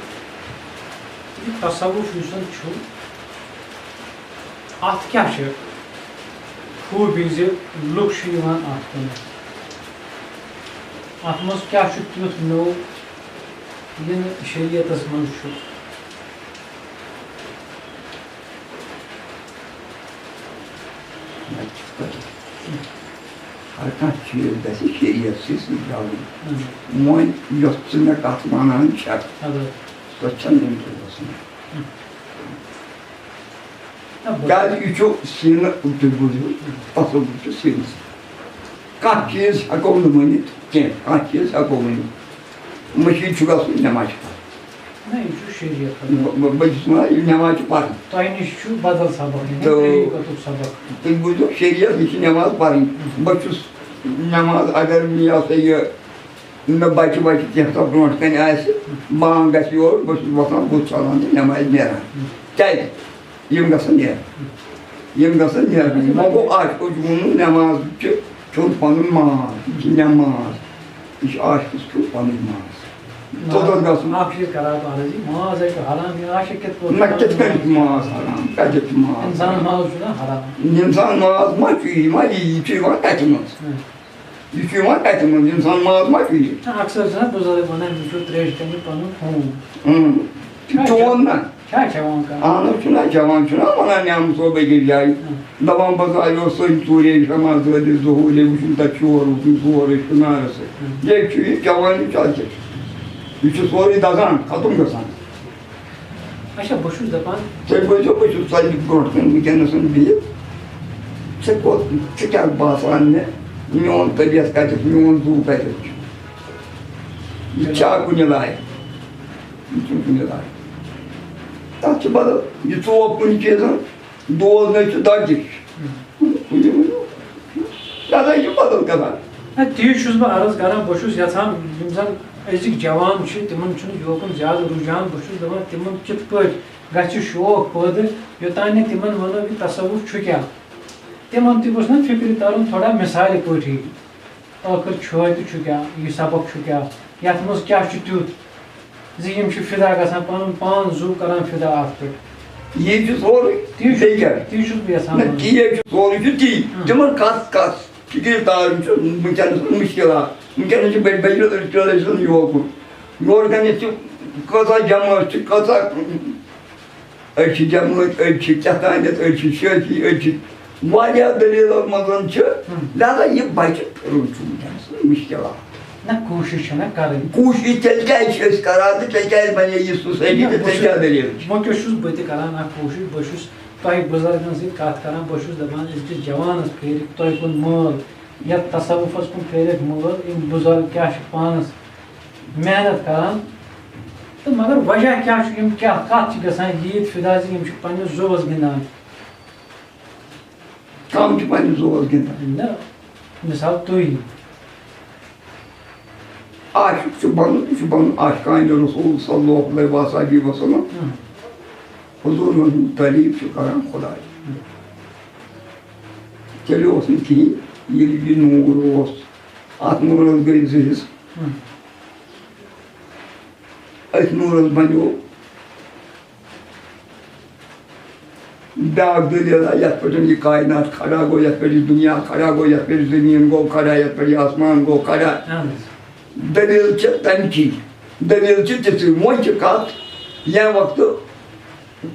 یہِ تصوف یُس زَن چھُ، اَتھ کیٛاہ چھِ خوٗبی زِ لُکھ چھِ یِوان اَتھ کُن؟ اَتھ منٛز کیٛاہ چھُ تیُتھ نوٚو، یہِ نہٕ شریعتس منٛز چھُ؟ نہ، کِتھ پٲٹھۍ؟ ہر کانٛہہ چیٖز گژھِ شریعتسٕے سۭتۍ رَلُن۔ اہن۔ وۄنۍ یۄس ژٕ مےٚ کَتھ وَنان چھَکھ، اَدٕ حظ۔ سۄ چھَنہٕ أمۍ کِنۍ گژھُن۔ اہن۔ نہ، بہٕ کیٛازِ یہِ چھُ سیٖنہٕ، تُہۍ بوٗزِو، تصوُر چھُ سیٖنہٕ سۭتۍ۔ کانٛہہ چیٖز ہٮ۪کو نہٕ ؤنِتھ کینٛہہ، کانٛہہ چیٖز ہٮ۪کو ؤنِتھ۔ مٔشیٖد چھُ گژھُن، نٮ۪ماز چھِ پَرٕنۍ۔ نہ، یہِ چھُ شریعت۔ بہٕ، بہٕ، بہٕ چھُس وَنان، یہِ نٮ۪ماز چھِ پَرٕنۍ۔ تۄہہِ نِش چھُ بدل سبق، یعنی تہٕ طریٖقتُک سبق۔ تُہۍ بوٗزِو، شریعت، یہِ چھِ نٮ۪ماز پَرٕنۍ۔ بہٕ چھُس نٮ۪ماز، اگر مےٚ، یہِ ہسا یہِ، مےٚ بَچہِ وَچہِ کینٛہہ سا برونٛٹھ کَنہِ آسہِ، بانٛگ گژھِ یورٕ، بہٕ چھُس وۄتھان، بُتھ چھَلان تہٕ نٮ۪مازِ نیران۔ کیٛازِ؟ یِم گژھن نیرٕنۍ۔ یِم گژھن نیرٕنۍ۔ وۄنۍ گوٚو عاشقو چھُ ووٚنمُت، نٮ۪ماز چھِ کھیوٚن پَنُن ماز، یہِ چھِ نٮ۪ماز۔ یہِ چھُ عاشقَس کھیوٚن پَنُن ماز۔ توٚتَتھ گژھُن۔ اَکھ چیٖز کَرٕ ہا بہٕ عرض، یہِ ماز ہے چھُ حرام، یہِ عاشق کِتھ پٲٹھۍ نہ، چھُ کِتھ کٔنۍ چھُ ماز حرام؟ کَتٮ۪تھ چھُ ماز؟ اِنسان ماز چھُنہ حرام؟ اِنسان ماز ما چھُ یہِ؟ ما یہِ، یہِ چھُ یِوان کَتہِ منٛز؟ ہُم۔ یہِ چھُ یِوان کَتہِ منٛز؟ اِنسان ماز ما چھُ یہِ؟ نہ، اکثر چھِنہ بُزرگ وَنان، "مےٚ چھُ ترٛیشہِ کَمہِ پَنُن خوٗن۔" اۭں۔ چھا چون نہ؟ چھا کھٮ۪وان کانٛہہ؟ اہن حظ، چھُنہ کھٮ۪وان، چھُنہ وَنان نیمہٕ صٲب أکِس جایہِ۔ اۭں۔ دَپان، "بہٕ ژایوس سٔنۍ ژوٗرے شمع ژٲلِتھ ظہوٗرے، وٕچھُن تَتہِ شور وٕچھُن، شور ہے چھُ نارٕ سۭتۍ۔" اۭں۔ ییٚتہِ چھُ یہِ چٮ۪وان، یہِ چھُ اَتہِ کیٛاہ چھُ؟ یہِ چھُ سورُے دَزان، ختم گژھان۔ اچھا، بہٕ چھُس دَپان۔ تُہۍ بوٗزِو، بہٕ چھُس ژَلہِ برونٛٹھ کَنہِ وٕنکیٚنَس بِہِتھ۔ ژےٚ کوٚت، ژٕ کیٛاہ باسان مےٚ؟ میون طبیعت کَتٮ۪تھ، میون زُو کَتٮ۪تھ چھُ؟ یہِ چھا کُنہِ لایق؟ یہِ چھُنہٕ کُنہِ لایق۔ تَتھ چھِ بدل، یہِ ژوپ کُنہِ چیٖزَن، دود نَے چھُ، دَگ تہِ چھُ۔ کُنہِ، کُنہِ، کُنہِ، یہِ ہسا چھُ بدل کَتھا۔ نہ، تی چھُس بہٕ عرض کران، بہٕ چھُس یژھان یِم زن أزِکۍ جوان چھِ، تِمن چھُنہٕ یوکُن زیادٕ رُجحان، بہٕ چھُس دَپان تِمن کِتھ پٲٹھۍ گژھِ شوق پٲدٕ، یوٚتام نہٕ تِمن ونو یہِ تصوف چھُ کیٛاہ۔ تِمن تہِ گوٚژھ نہ فِکرِ ترُن تھوڑا مثالہِ پٲٹھی۔ ٲخٕر چھُ تہِ چھُ کیٛاہ، یہِ سبق چھُ کیٛاہ، یَتھ منٛز کیٛاہ چھُ تیُتھ زِ یِم چھِ فِدا گژھان، پَنُن پان زُو کران فِدا اَتھ پٮ۪ٹھ۔ یہِ چھُ سورُے۔ تی چھُ، بیٚیہِ کیٛاہ؟ تی چھُس بہٕ یَژھان نہ، وَنُن۔ تی ہے چھُ سورُے، چھُ تی۔ ہُم۔ تِمن کَتھ، کَتھ فِکرِ تارُن چھُ وٕنکیٚنَس مُشکِلات۔ وٕنکیٚنَس چھِ بٔڑۍ بٔڑۍ رٔٹۍ چھُنہٕ یوکُن۔ یورٕ کَنٮ۪تھ چھِ کۭژاہ جمٲژ چھِ، کۭژاہ أڑۍ چھِ جمٲتۍ، أڑۍ چھِ کیٛاہ تانٮ۪تھ، أڑۍ چھِ شٲفی، أڑۍ چھِ واریاہ دٔلیٖلو منٛز چھِ۔ ہم۔ لہذا یہِ بچہِ پھِرُن چھُ وٕنکیٚنَس مُشکِلات۔ نہ، کوٗشِش چھَنہ کَرٕنۍ۔ کوٗشِش تیٚلہِ کیٛازِ چھِ أسۍ کَران تہٕ تیٚلہِ کیٛازِ بَنے یہِ society نہ، تہٕ بہٕ تیٚلہِ چھُس، کیٛاہ دٔلیٖل چھِ؟ وۄنۍ کیٛاہ چھُس بہٕ تہِ کَران اَکھ کوٗشِش، بہٕ چھُس تۄہہِ بُزرگَن سۭتۍ کَتھ کَران، بہٕ چھُس دَپان أزکِس جوانَس پھیرِ تۄہہِ کُن مٲل، یَتھ تصوُفَس کُن پھیرٮ۪کھ مٲل، یِم بُزرگ کیٛاہ چھِ پانَس محنت کران۔ تہٕ مگر وجہ کیٛاہ چھُ، یِم کیٛاہ، کتھ چھِ گژھان ییٖتۍ فدا زِ یِم چھِ پننِس زُوس گِنٛدان؟ کم چھِ پننِس زُوس گِنٛدان؟ نہ، مثال تُہۍ۔ عاشق چھُ بنُن، یہِ چھُ بنُن عاشقانِ رسول صلی اللہ علیہ وآلہ وسلم۔ ہم۔ حضور ہُنٛد تعریف چھُ کران خداے۔ تیٚلہِ اوس نہٕ کِہیٖنۍ، ییٚلہِ یہِ نوٗر اوس، اَتھ نوٗرَس گٔے زٕ حصہٕ۔ ہم۔ أتھۍ نوٗرَس بنیو بیٛاکھ دٔلیٖلہ، یَتھ پٮ۪ٹھ یہِ کائنات کھڑا گوٚو، یَتھ پٮ۪ٹھ یہِ دُنیا کھڑا گوٚو، یَتھ پٮ۪ٹھ زٔمیٖن گوٚو کھڑا، یَتھ پٮ۪ٹھ یہِ آسمان گوٚو کھڑا۔ اہن حظ۔ دٔلیٖل چھِ تَمہِ چی۔ دٔلیٖل چھِ تِژٕے۔ وۄنۍ چھِ کَتھ، ییٚمہِ وقتہٕ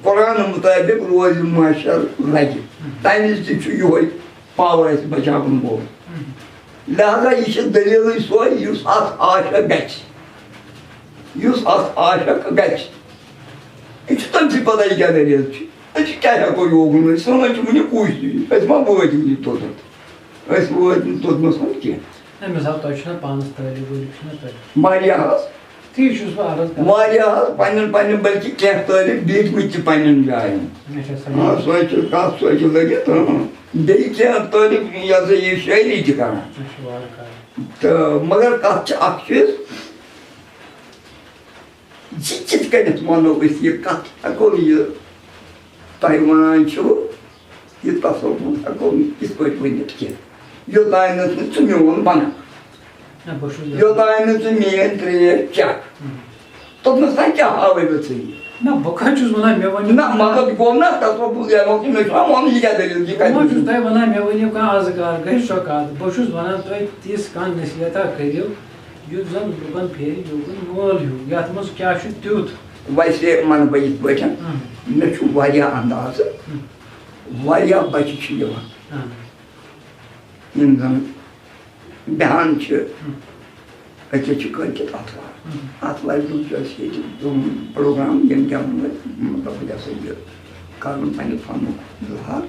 قرآن مطٲبق روزِ محشر لَگہِ، تَمہِ وِزِ تہِ چھُ یِہوٚے پاور اَسہِ بچاوَن وول۔ لہذا یہِ چھِ دٔلیٖلٕے سۄے، یُس اَتھ عاشق گژھِ، یُس اَتھ عاشق گژھِ۔ یہِ چھُ تٔمۍ سٕے پَتہ، یہِ کیٛاہ دٔلیٖل چھِ۔ أسۍ کیٛاہ ہٮ۪کو یوکُن ؤنِتھ؟ سٲنۍ چھِ وٕنہِ کوٗشِش، أسۍ ما وٲتۍ وٕنہِ توٚتَتھ؟ أسۍ وٲتۍ نہٕ توٚتنَس وۄنۍ کینٛہہ۔ نہ، مثال، تۄہہِ چھُنہ پانَس طٲلب وٲلِب چھُنہ تۄہہِ؟ واریاہ حظ، تی چھُس بہٕ عرض کران۔ واریاہ حظ، پنٛنٮ۪ن پنٛنٮ۪ن بلکہِ کینٛہہ طٲلب بیٖٹھمٕتۍ تہِ پنٛنٮ۪ن جایَن۔ اچھا، سَمجھ۔ آ، سۄے چھِ کَتھ، سۄے چھِ لٔگِتھ، اۭں۔ بیٚیہِ کینٛہہ طٲلب، یہِ ہسا یہِ شٲعری تہِ کران۔ اچھا، وارٕ کارٕ۔ تہٕ مگر کَتھ چھِ اَکھ چیٖز، یہِ کِتھ کٔنٮ۪تھ وَنو أسۍ یہِ کَتھ؟ ہٮ۪کو نہٕ یہِ تۄہہِ وَنان چھِو، یہِ تصوُر ہٮ۪کو نہٕ یِتھ پٲٹھۍ ؤنِتھ کینٛہہ۔ یوٚتام نہٕ ژٕ میون بَنَکھ، نہ، بہٕ چھُس یوٚتام نہٕ ژٕ میٲنۍ ترٛیش چَکھ، توٚتنَس تام کیٛاہ ہاوَے بہٕ ژےٚ یہِ؟ نہ، بہٕ کَتہِ چھُس وَنان، مےٚ ؤنِو۔ نہ، مطلب، گوٚو نہ تصوُر، یہِ مےٚ چھُنہ وَنُن، یہِ کیٛاہ دٔلیٖل، یہِ کَتہِ بہٕ ما چھُس دٔلیٖل؟ تۄہہِ وَنان، مےٚ ؤنِو کانٛہہ اَزٕ کَر گژھِ سۄ کَتھ۔ بہٕ چھُس وَنان، تُہۍ تِژھ کانٛہہ نصیحتہ کٔرِو، یُتھ زَن لُکَن پھیرِ یوکُن مٲل ہیوٗ، یَتھ منٛز کیٛاہ چھُ تیُتھ۔ ویسے وَنہٕ بہٕ یِتھ پٲٹھۍ، اہن۔ مےٚ چھُ واریاہ اندازٕ، ہم۔ واریاہ بَچہِ چھِ یِوان، اہن۔ یِم زَن بیٚہان چھِ۔ أکیٛاہ چھِ کٲلۍکٮ۪تھ آتھوار۔ آتھوارِ دۄہ چھُ اَسہِ ییٚتہِ تِم پروگرام، ییٚمہِ کیٛاہ وَنو أسۍ، مطلب، یہِ ہسا یہِ کَرُن پنٛنہِ فنُک اظہار۔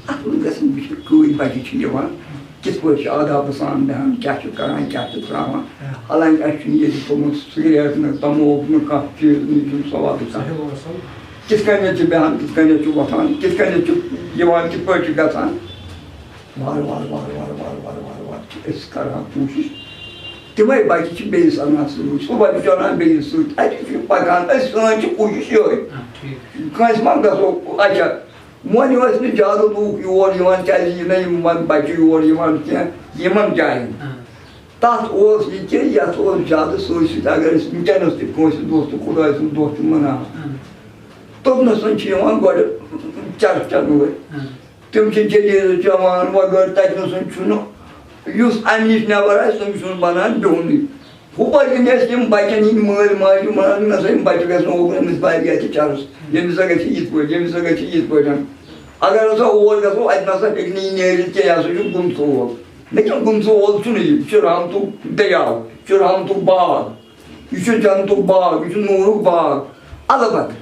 اَتھ منٛز گژھن وٕچھِنۍ، کۭتۍ بَچہِ چھِ یِوان، کِتھ پٲٹھۍ چھِ آدابہٕ سان بیٚہان، کیٛاہ چھِ کَران، کیٛاہ چھِ ترٛاوان۔ حالانکہ اَسہِ چھُنہٕ ییٚتہِ تھوٚمُت سِگریٹ نہٕ، تموک نہٕ، کانٛہہ چیٖز نہٕ، یہِ چھُنہٕ سوالٕے کانٛہہ۔ کِتھ کٔنۍ چھِ بیٚہان، کِتھ کٔنۍ چھِ وۄتھان، کِتھ کٔنۍ چھِ یِوان، کِتھ پٲٹھۍ چھِ گژھان۔ وارٕ وارٕ وارٕ وارٕ وارٕ وارٕ وارٕ وارٕ چھِ أسۍ کران کوٗشِش۔ تِمے بچہِ چھِ بیٚیِس اَنان سۭتۍ، سُہ بچہِ چھُ اَنان بیٚیِس سۭتۍ، اَتہِ چھِ پَکان أسۍ، سٲنۍ چھِ کوٗشِش یِہوٚے۔ آ، ٹھیٖک۔ کٲنٛسہِ ما گژھو، اچھا، وۄنۍ ٲسۍ نہٕ زیادٕ لوٗکھ یور یِوان، کیٛازِ یہِ نہ یِم وۄنۍ بچہِ یور یِوان کینٛہہ یِمن جاین۔ آ۔ تَتھ اوس یہِ کہِ یَتھ اوس زیادٕ سۭتۍ سۭتۍ، اگر أسۍ وٕنکیٚنَس تہِ کٲنٛسہِ دۄہ تہٕ خۄداے سُنٛد دۄہ تہِ مَناوان، آ۔ توٚتنَس چھِ یِوان گۄڈٕ چرٕس چٮ۪نہٕ وٲلۍ۔ آ۔ تِم چھِ جلیل جوان وغٲرٕ، تَتہِ نَسَن چھُنہٕ، یُس اَمہِ نِش نٮ۪بر آسہِ، تٔمِس چھُنہٕ بَنان بِہُنٕے۔ ہُپٲرۍ کِنۍ ٲسۍ یِم بَچَن ہِنٛدۍ مٲلۍ ماجہِ وَنان، نہ سا یِم بَچہِ گژھن اوکُن، أمِس بَرِ گژھِ چَرٕس، ییٚمِس ہسا گژھِ یِتھ پٲٹھۍ، ییٚمِس ہسا گژھِ یِتھ پٲٹھۍ۔ اگر ہسا اور گژھو، اَتہِ نہ سا ہیٚکہِ نہٕ یہِ نیٖرِتھ کینٛہہ، یہِ ہسا چھُ گُمژٕ وول۔ لیکِن گُمژٕ وول چھُنہٕ یہِ، یہِ چھُ رحمتُک دٔریاو، یہِ چھُ رحمتُک باغ، یہِ چھُ جنتُک باغ، یہِ چھُ نوٗرُک باغ۔ البتہ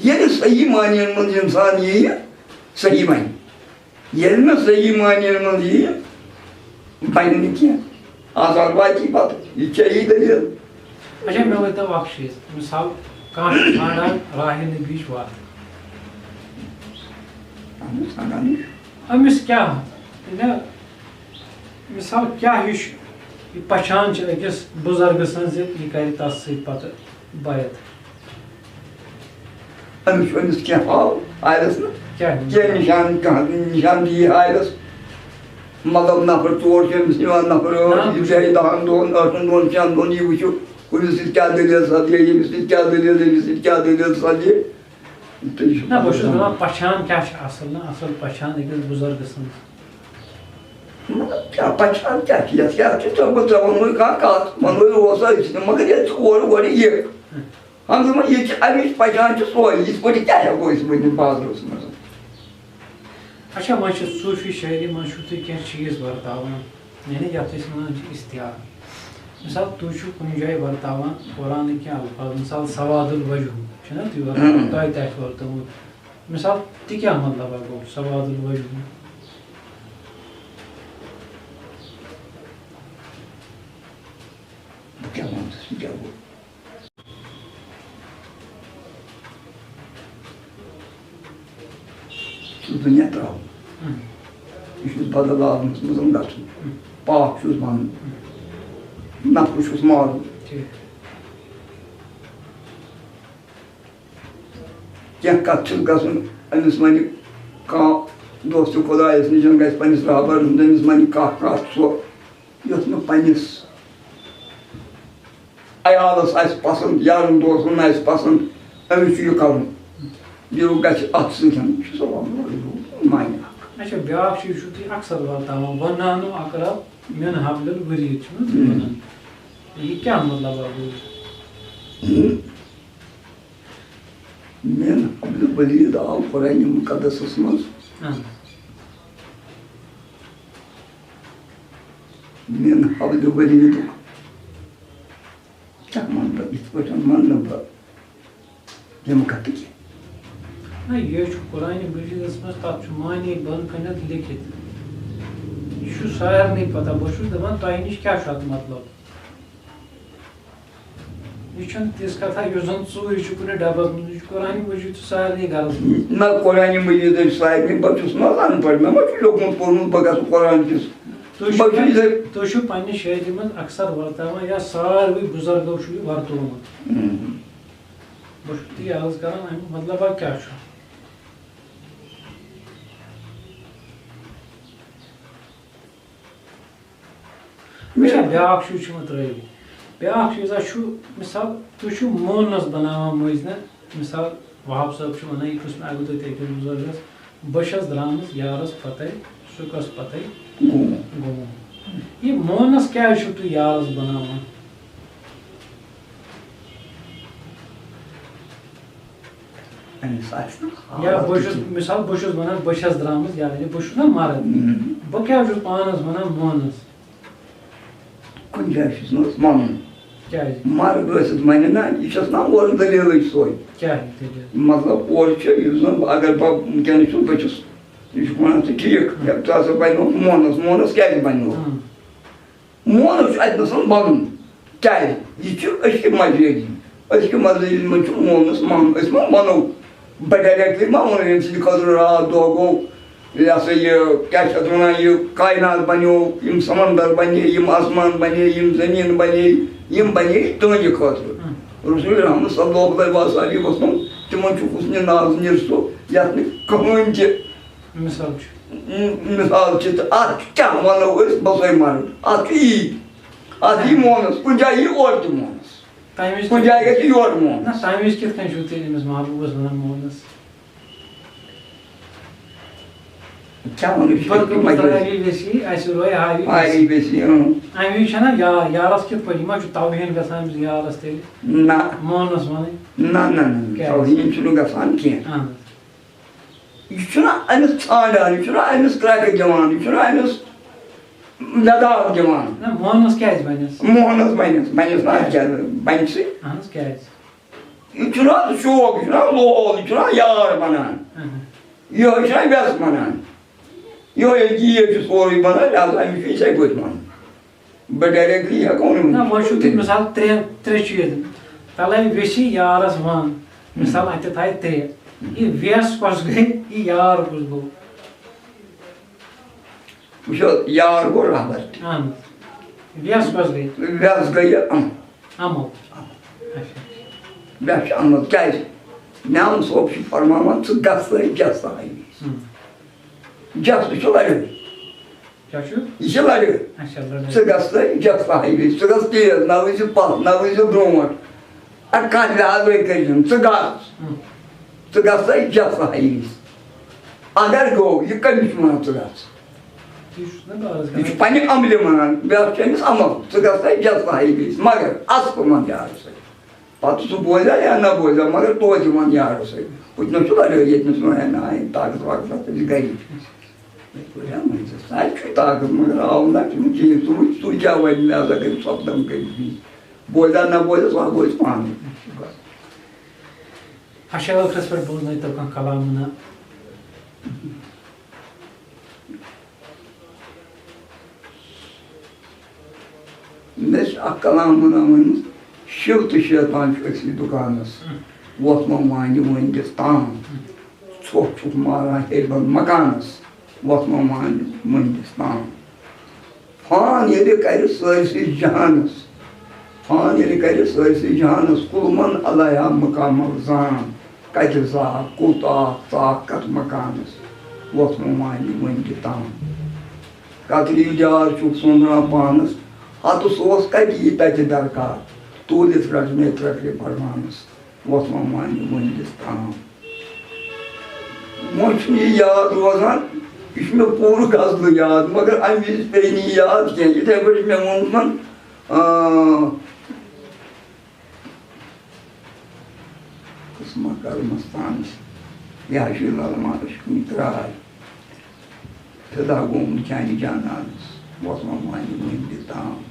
ییٚلہِ صحیح معنی یَن منٛز اِنسان یِیہِ، صحیح معنی۔ ییٚلہِ نہٕ صحیح معنی یَن منٛز یِیہِ، بَنہِ نہٕ کینٛہہ۔ آزار واتی پَتہٕ، یہِ چھےٚ یی دٔلیٖل۔ اچھا، مےٚ ؤنۍ تو اکھ چیٖز، مثال، کانٛہہ چھُ ژھانٛڈان راہِ نبیِچ وَتھ۔ اَہَن حظ، ژھانٛڈان چھُ۔ أمِس کیٛاہ، نہ، مثال، کیٛاہ ہِش یہِ پہچان چھِ أکِس بُزرگہٕ سٕنٛز زِ یہِ کَرِ تَس سۭتۍ پَتہٕ بیعت؟ أمِس چھُ أمِس کینٛہہ حال آیرَس نہٕ؟ کیٛاہ؟ کینٛہہ نِشان، کانٛہہ نِشان دی آیرَس۔ مطلب، نفر ژور چھِ أمِس نِوان، نفر ٲٹھ، نعم۔ یہِ بیٚہہِ دَہَن دۄہَن، ٲٹھَن دۄہَن، شٮ۪ن دۄہَن، یہِ وٕچھِو، ہُمِس سۭتۍ کیٛاہ دٔلیٖل سَپدِ، ییٚمِس سۭتۍ کیٛاہ دٔلیٖل، ییٚمِس سۭتۍ کیٛاہ دٔلیٖل سَپدِ۔ تہٕ یہِ چھُ نہ، بہٕ چھُس دَپان، پہچان کیٛاہ چھِ اَصٕل، نہ اَصٕل پہچان أکِس بُزرگہٕ سٕنٛز؟ مطلب، کیٛاہ پہچان کیٛاہ چھِ یَتھ؟ یَتھ چھِ ژےٚ، بہٕ ژےٚ ووٚنمُے کانٛہہ کَتھ، وَنوے اوس أسۍ نہٕ، مگر ییٚلہِ ژٕ اورٕ گۄڈٕ یِکھ، اَہَن حظ، وۄنۍ ییٚتہِ چھِ اَمِچ پہچان چھِ سۄے، یِتھ پٲٹھۍ کیٛاہ ہٮ۪کو أسۍ ؤنِتھ بازرَس منٛز؟ اچھا، وۄنۍ چھِ صوٗفی شٲعری منٛز چھُو تُہۍ کینٛہہ چیٖز ورتاوان، یعنی یَتھ أسۍ وَنان چھِ استعارٕ۔ مثال، تُہۍ چھِو کُنہِ جایہِ ورتاوان قرآنٕکۍ کینٛہہ الفاظ، مثال، سواد الوجوہ چھُنہ تُہۍ ورتاوان، اۭں۔ تۄہہِ تہِ آسہِ ورتومُت۔ مثال، تہِ کیٛاہ مطلب گوٚو سواد الوجوہ؟ بہٕ کیٛاہ وَنہٕ ژےٚ، سُہ کیٛاہ گوٚو؟ سُہ دُنیا ترٛاوُن۔ اۭں۔ یہِ چھُس بدل عالمس منٛز گژھُن، پاک چھُس بنُن، نفرٕ چھُس مارُن۔ ٹھیٖک۔ کینٛہہ کتھ چھُس گژھُن، أمِس ونہِ کانٛہہ دوست خدایس نِش گژھِ پننِس رہبرس نِش، أمِس ونہِ کانٛہہ کتھ سۄ، یۄس نہٕ پننِس عیالس آسہِ پسند، یارن دوستن آسہِ پسند، أمِس چھُ یہِ کرُن، یہِ گژھِ اتھ سۭتۍ، یہِ چھُ سۄ وۄنۍ معنی اکھ۔ اچھا، بیٛاکھ چیٖز چھُو تُہۍ اکثر ورتاوان، "ونانو اقرب من حبل الورید" چھُو نہٕ تُہۍ ہم۔ ونان؟ یہِ کیٛاہ مطلب آو؟ ہم۔ من حبل الورید آو قرآن مقدسس منٛز۔ اہن۔ من حبل الوریدُک کیٛاہ مطلب؟ یِتھ پٲٹھۍ وَنہٕ نہٕ بہٕ یِم کَتھٕ کینٛہہ۔ نہ، یہِ چھُ قرآنِ مجیٖدَس منٛز، تَتھ چھُ معنی بۄنہٕ کَنٮ۪تھ لیکھِتھ۔ یہِ چھُ سارنٕے پَتہ۔ بہٕ چھُس دَپان، تۄہہِ نِش کیٛاہ چھُ اَتھ مطلب؟ یہِ چھُنہٕ تِژھ کَتھا یُس زَن ژوٗرِ چھُ کُنہِ ڈَبَس منٛز۔ یہِ چھُ قرآنِ مجیٖد، چھُ سارنٕے گَرَس منٛز۔ نہ، قرآنِ مجیٖد چھُ سارنٕے، بہٕ چھُس نہ اَن پَڑھ، مےٚ ما چھُ لیوٚکھمُت پوٚرمُت، بہٕ گژھٕ قرآن کِس۔ تُہۍ چھِو بہٕ چھُس پننہِ، یِتھَے تُہۍ چھِو پننہِ شٲعری منٛز اکثر ورتاوان یا ساروٕے بُزرگو چھُ یہِ ورتوومُت۔ ہم۔ بہٕ چھُس تی عرض کران، اَمیُک مطلب کیٛاہ چھُ؟ مےٚ چھا بیٛاکھ چیٖز چھُ مےٚ ترٛٲوِتھ؟ بیٛاکھ چیٖزا چھُ، مِثال، تُہۍ چھِو مونس بناوان مٔنٛزۍ نہ، مِثال، وہاب صٲب چھُ وَنان، یہِ پرُژھ مےٚ اَکہِ دۄہ تہِ أکِس بُزرگس، "بہٕ چھَس درٛامٕژ یارَس پَتَے، سُہ کَس پَتَے گوٚو؟" گوٚو۔ یہِ مونَس کیٛازِ چھِو تُہۍ یارَس بَناوان؟ أمِس آسہِ نہٕ یا حالت بہٕ چھُس، تہِ۔ مِثال، بہٕ چھُس وَنان، بہٕ چھَس درٛامٕژ یارَس، بہٕ چھُس نہ مَرٕد۔ ہم۔ بہٕ کیٛازِ چھُس پانَس وَنان مونَس؟ کُنہِ جایہِ چھُس نہٕ حظ وَنُن۔ کیٛازِ؟ مرد ٲسِتھ وَنہِ نہ، یہِ چھَس نہ اورٕ دٔلیٖلٕے سۄے۔ کیٛاہ یہِ دٔلیٖل؟ مطلب، اورٕ چھُ، یُس زَن اگر بہٕ وٕنکیٚنَس چھُس، بہٕ چھُس، یہِ چھُکھ وَنان ژٕ ٹھیٖک، ہم۔ یا ژٕ ہسا بَنیوکھ مونَس، مونَس کیٛازِ بَنیوکھ؟ ہم۔ مونَس چھُ اَتہِ نَسَن بَنُن۔ کیٛازِ؟ یہِ چھُ أزکہِ مجٲزی۔ أزکہِ مجٲزی منٛز چھُ مونَس مان، أسۍ ما وَنو، بہٕ directly ما وَنو ییٚمہِ سٕنٛدِ خٲطرٕ راتھ دۄہ گوٚو، یہِ ہسا یہِ، کیٛاہ چھِ اَتھ وَنان، یہِ کاینات بَنیو، یِم سمندر بَنے، یِم آسمان بَنے، یِم زٔمیٖن بَنے، یِم بَنے تُہٕنٛدِ خٲطرٕ۔ ہم۔ رسول رحمت صلی اللہ علیہ وسلم، تِمَن چھُ حسنِ ناز نیٖرسُہ، یَتھ نہٕ کٕہٕنۍ تہِ مثال چھُ۔ م-، مثال چھِ، تہٕ اَتھ کیٛاہ وَنو أسۍ، بہٕ سۄے مَرٕ۔ اَتھ چھُ یی، اَتھ یی مونَس، کُنہِ جایہِ یی اورٕ تہِ مونَس۔ تَمہِ وِزِ کُنہِ جایہِ گژھِ یورٕ مون۔ نہ، تَمہِ وِزِ کِتھ کٔنۍ چھُو تُہۍ أمِس محبوٗبَس وَنان مونَس؟ کیٛاہ وَنو، یہِ چھُ بلکہِ مجٲزی۔ مُترٲوی ویسی، اَسہِ روے ہاوی ہاوی ویسی۔ ویسی، اۭں۔ اَمہِ وِزِ چھَنہ یا-، یارَس کِتھ پٲٹھۍ، یہِ ما چھُ توہیٖن گژھان أمِس یارَس تیٚلہِ؟ نہ۔ مونَس وَنٕنۍ؟ نہ، نہ، نہ، نہ، کیٛازِ؟ توہیٖن چھُنہٕ گژھان کینٛہہ۔ اَہَن حظ۔ یہِ چھُنہ أمِس ژھانٛڈان، یہِ چھُنہ أمِس کرٛٮ۪کہٕ دِوان، یہِ چھُنہ أمِس نداو دِوان۔ نہ، مونَس کیٛازِ بَنٮ۪س؟ مونَس بَنٮ۪س، بَنٮ۪س نہ اَتھ کیٛازِ؟ جنہٕ، بَنہِ سٕے۔ اَہَن حظ، کیٛازِ؟ یہِ چھُنہ شوق، یہِ چھُنہ لول، یہِ چھُنہ یار بَنان۔ اَہَن۔ یِہوٚے چھُنہ وٮ۪س بَنان۔ یِہوٚے یہِ چیٖز چھُ سورُے بَنان، لہذا أمِس چھُ یِتھَے پٲٹھۍ وَنُن۔ بہٕ directly ہٮ۪کو نہٕ نہ، وۄنۍ چھُو تُہۍ ؤنِتھ۔ مِثال ترٛےٚ، ترٛےٚ چیٖز۔ تَلَے ویٚژھی یارَس وَن، مِثال اَتہِ تھایہِ ترٛےٚ۔ یہِ وٮ۪س کۄس گٔے، یہِ یار کُس گوٚو؟ وٕچھو، یار گوٚو رہبر تہِ۔ اہن حظ۔ وٮ۪س کۄس گٔے؟ وٮ۪س گٔیہِ اَم۔ اَمل۔ اَمل۔ اچھا۔ وٮ۪س چھِ اَمل۔ کیٛازِ؟ نیام صٲب چھُ فرماوان، ژٕ گژھ تہٕ گژھ تہٕ ہاوی۔ ہُم۔ گژھ، یہِ چھُ لڑٲے۔ کیٛاہ چھُ؟ یہِ چھِ لڑٲے۔ اچھا، لڑٲے۔ ژٕ گژھ تہٕ گژھ تہٕ ہاوی۔ ژٕ گژھ تیز، نہ وٕچھ زِ پَتھ، نہ وٕچھ زِ برونٛٹھ۔ اَدٕ کانٛہہ لحاظے کٔرۍ زِنہٕ، ژٕ گژھ۔ ہُم۔ ژٕ گژھ سا جس ہاوی۔ اگر گوٚو، یہِ کٔمِس چھُ وَنان ژٕ گژھ؟ یہِ چھُس نہ بہٕ عرض یہِ چھُ کران۔ پننہِ عملہِ وَنان، بیٛاکھ چھُ أمِس عمل، ژٕ گژھ سا جس ہاوی۔ مگر اَصٕل وَن یارٕ سۭتۍ۔ پَتہٕ سُہ بوزِ ہا یا نہ بوزِ ہا، مگر توتہِ وَن یارٕ سۭتۍ۔ ہُتہِ نہ چھُ لڑٲے، ییٚتہِ نَس وَنہِ ہا، نہ، یہِ طاقت واقت آسہِ، یہِ گرِ۔ یِتھ پٲٹھۍ ہا وَنہِ ژٕ، سُہ ہا چھُے طاقت، مگر آو نہ چھُنہٕ کِہیٖنۍ، ژٕ وٕچھ، ژٕ کیٛاہ وَنہِ مےٚ، ہسا کٔرِو سۄپدم کٔرِتھ۔ بوزِ ہا نہ بوزِ ہا، سُہ ہا بوزِ پانَے۔ اچھا، ٲخرس پٮ۪ٹھ بوزنٲیتو کانٛہہ کلام ہنا۔ مےٚ چھُ اکھ کلام ہنا ووٚنمُت، شِو تہٕ شیطان چھُ أکسٕے دُکانس، وۄتھ مہ وانہِ وٲنٛگِس تام، ژھۄٹھ چھُکھ ماران ہیٚرِ بۄن مکانس۔ وۄتھ مہ مانہِ وٕنہِ دِس تام۔ فان ییٚلہِ کرِ سٲرسٕے جہانس، فان ییٚلہِ کرِ سٲرسٕے جہانس، کُلمن علیہ مکمل زان، کتہِ زاکھ کوٗتاہ ژاکھ کتھ مکانس، وۄتھ مہ مانہِ وٕنہِ تہِ تام۔ کتریو جار چھُکھ سوٚنٛدران پانس، ہتس اوس کتہِ یہِ تتہِ درکار، توٗلِتھ رٹنے ترکرِ پروانس، وۄتھ مہ مانہِ وٕنہِ دِس تام۔ وۄنۍ چھُنہٕ یہِ یاد روزان، یہِ چھُ مےٚ پوٗرٕ غزلہٕ یاد، مگر اَمہِ وِزِ پیٚیہِ نہٕ یہِ یاد کینٛہہ۔ یِتھَے پٲٹھۍ مےٚ ووٚنمُت، آ، قٕسمہ کرمس تانس، یہِ حظ چھُ للہٕ مارس کُنہِ ترٛاے۔ فدا گوٚمُت چانہِ جانانس، وۄتھ وۄنۍ وانہِ وٕنہِ تہِ تام۔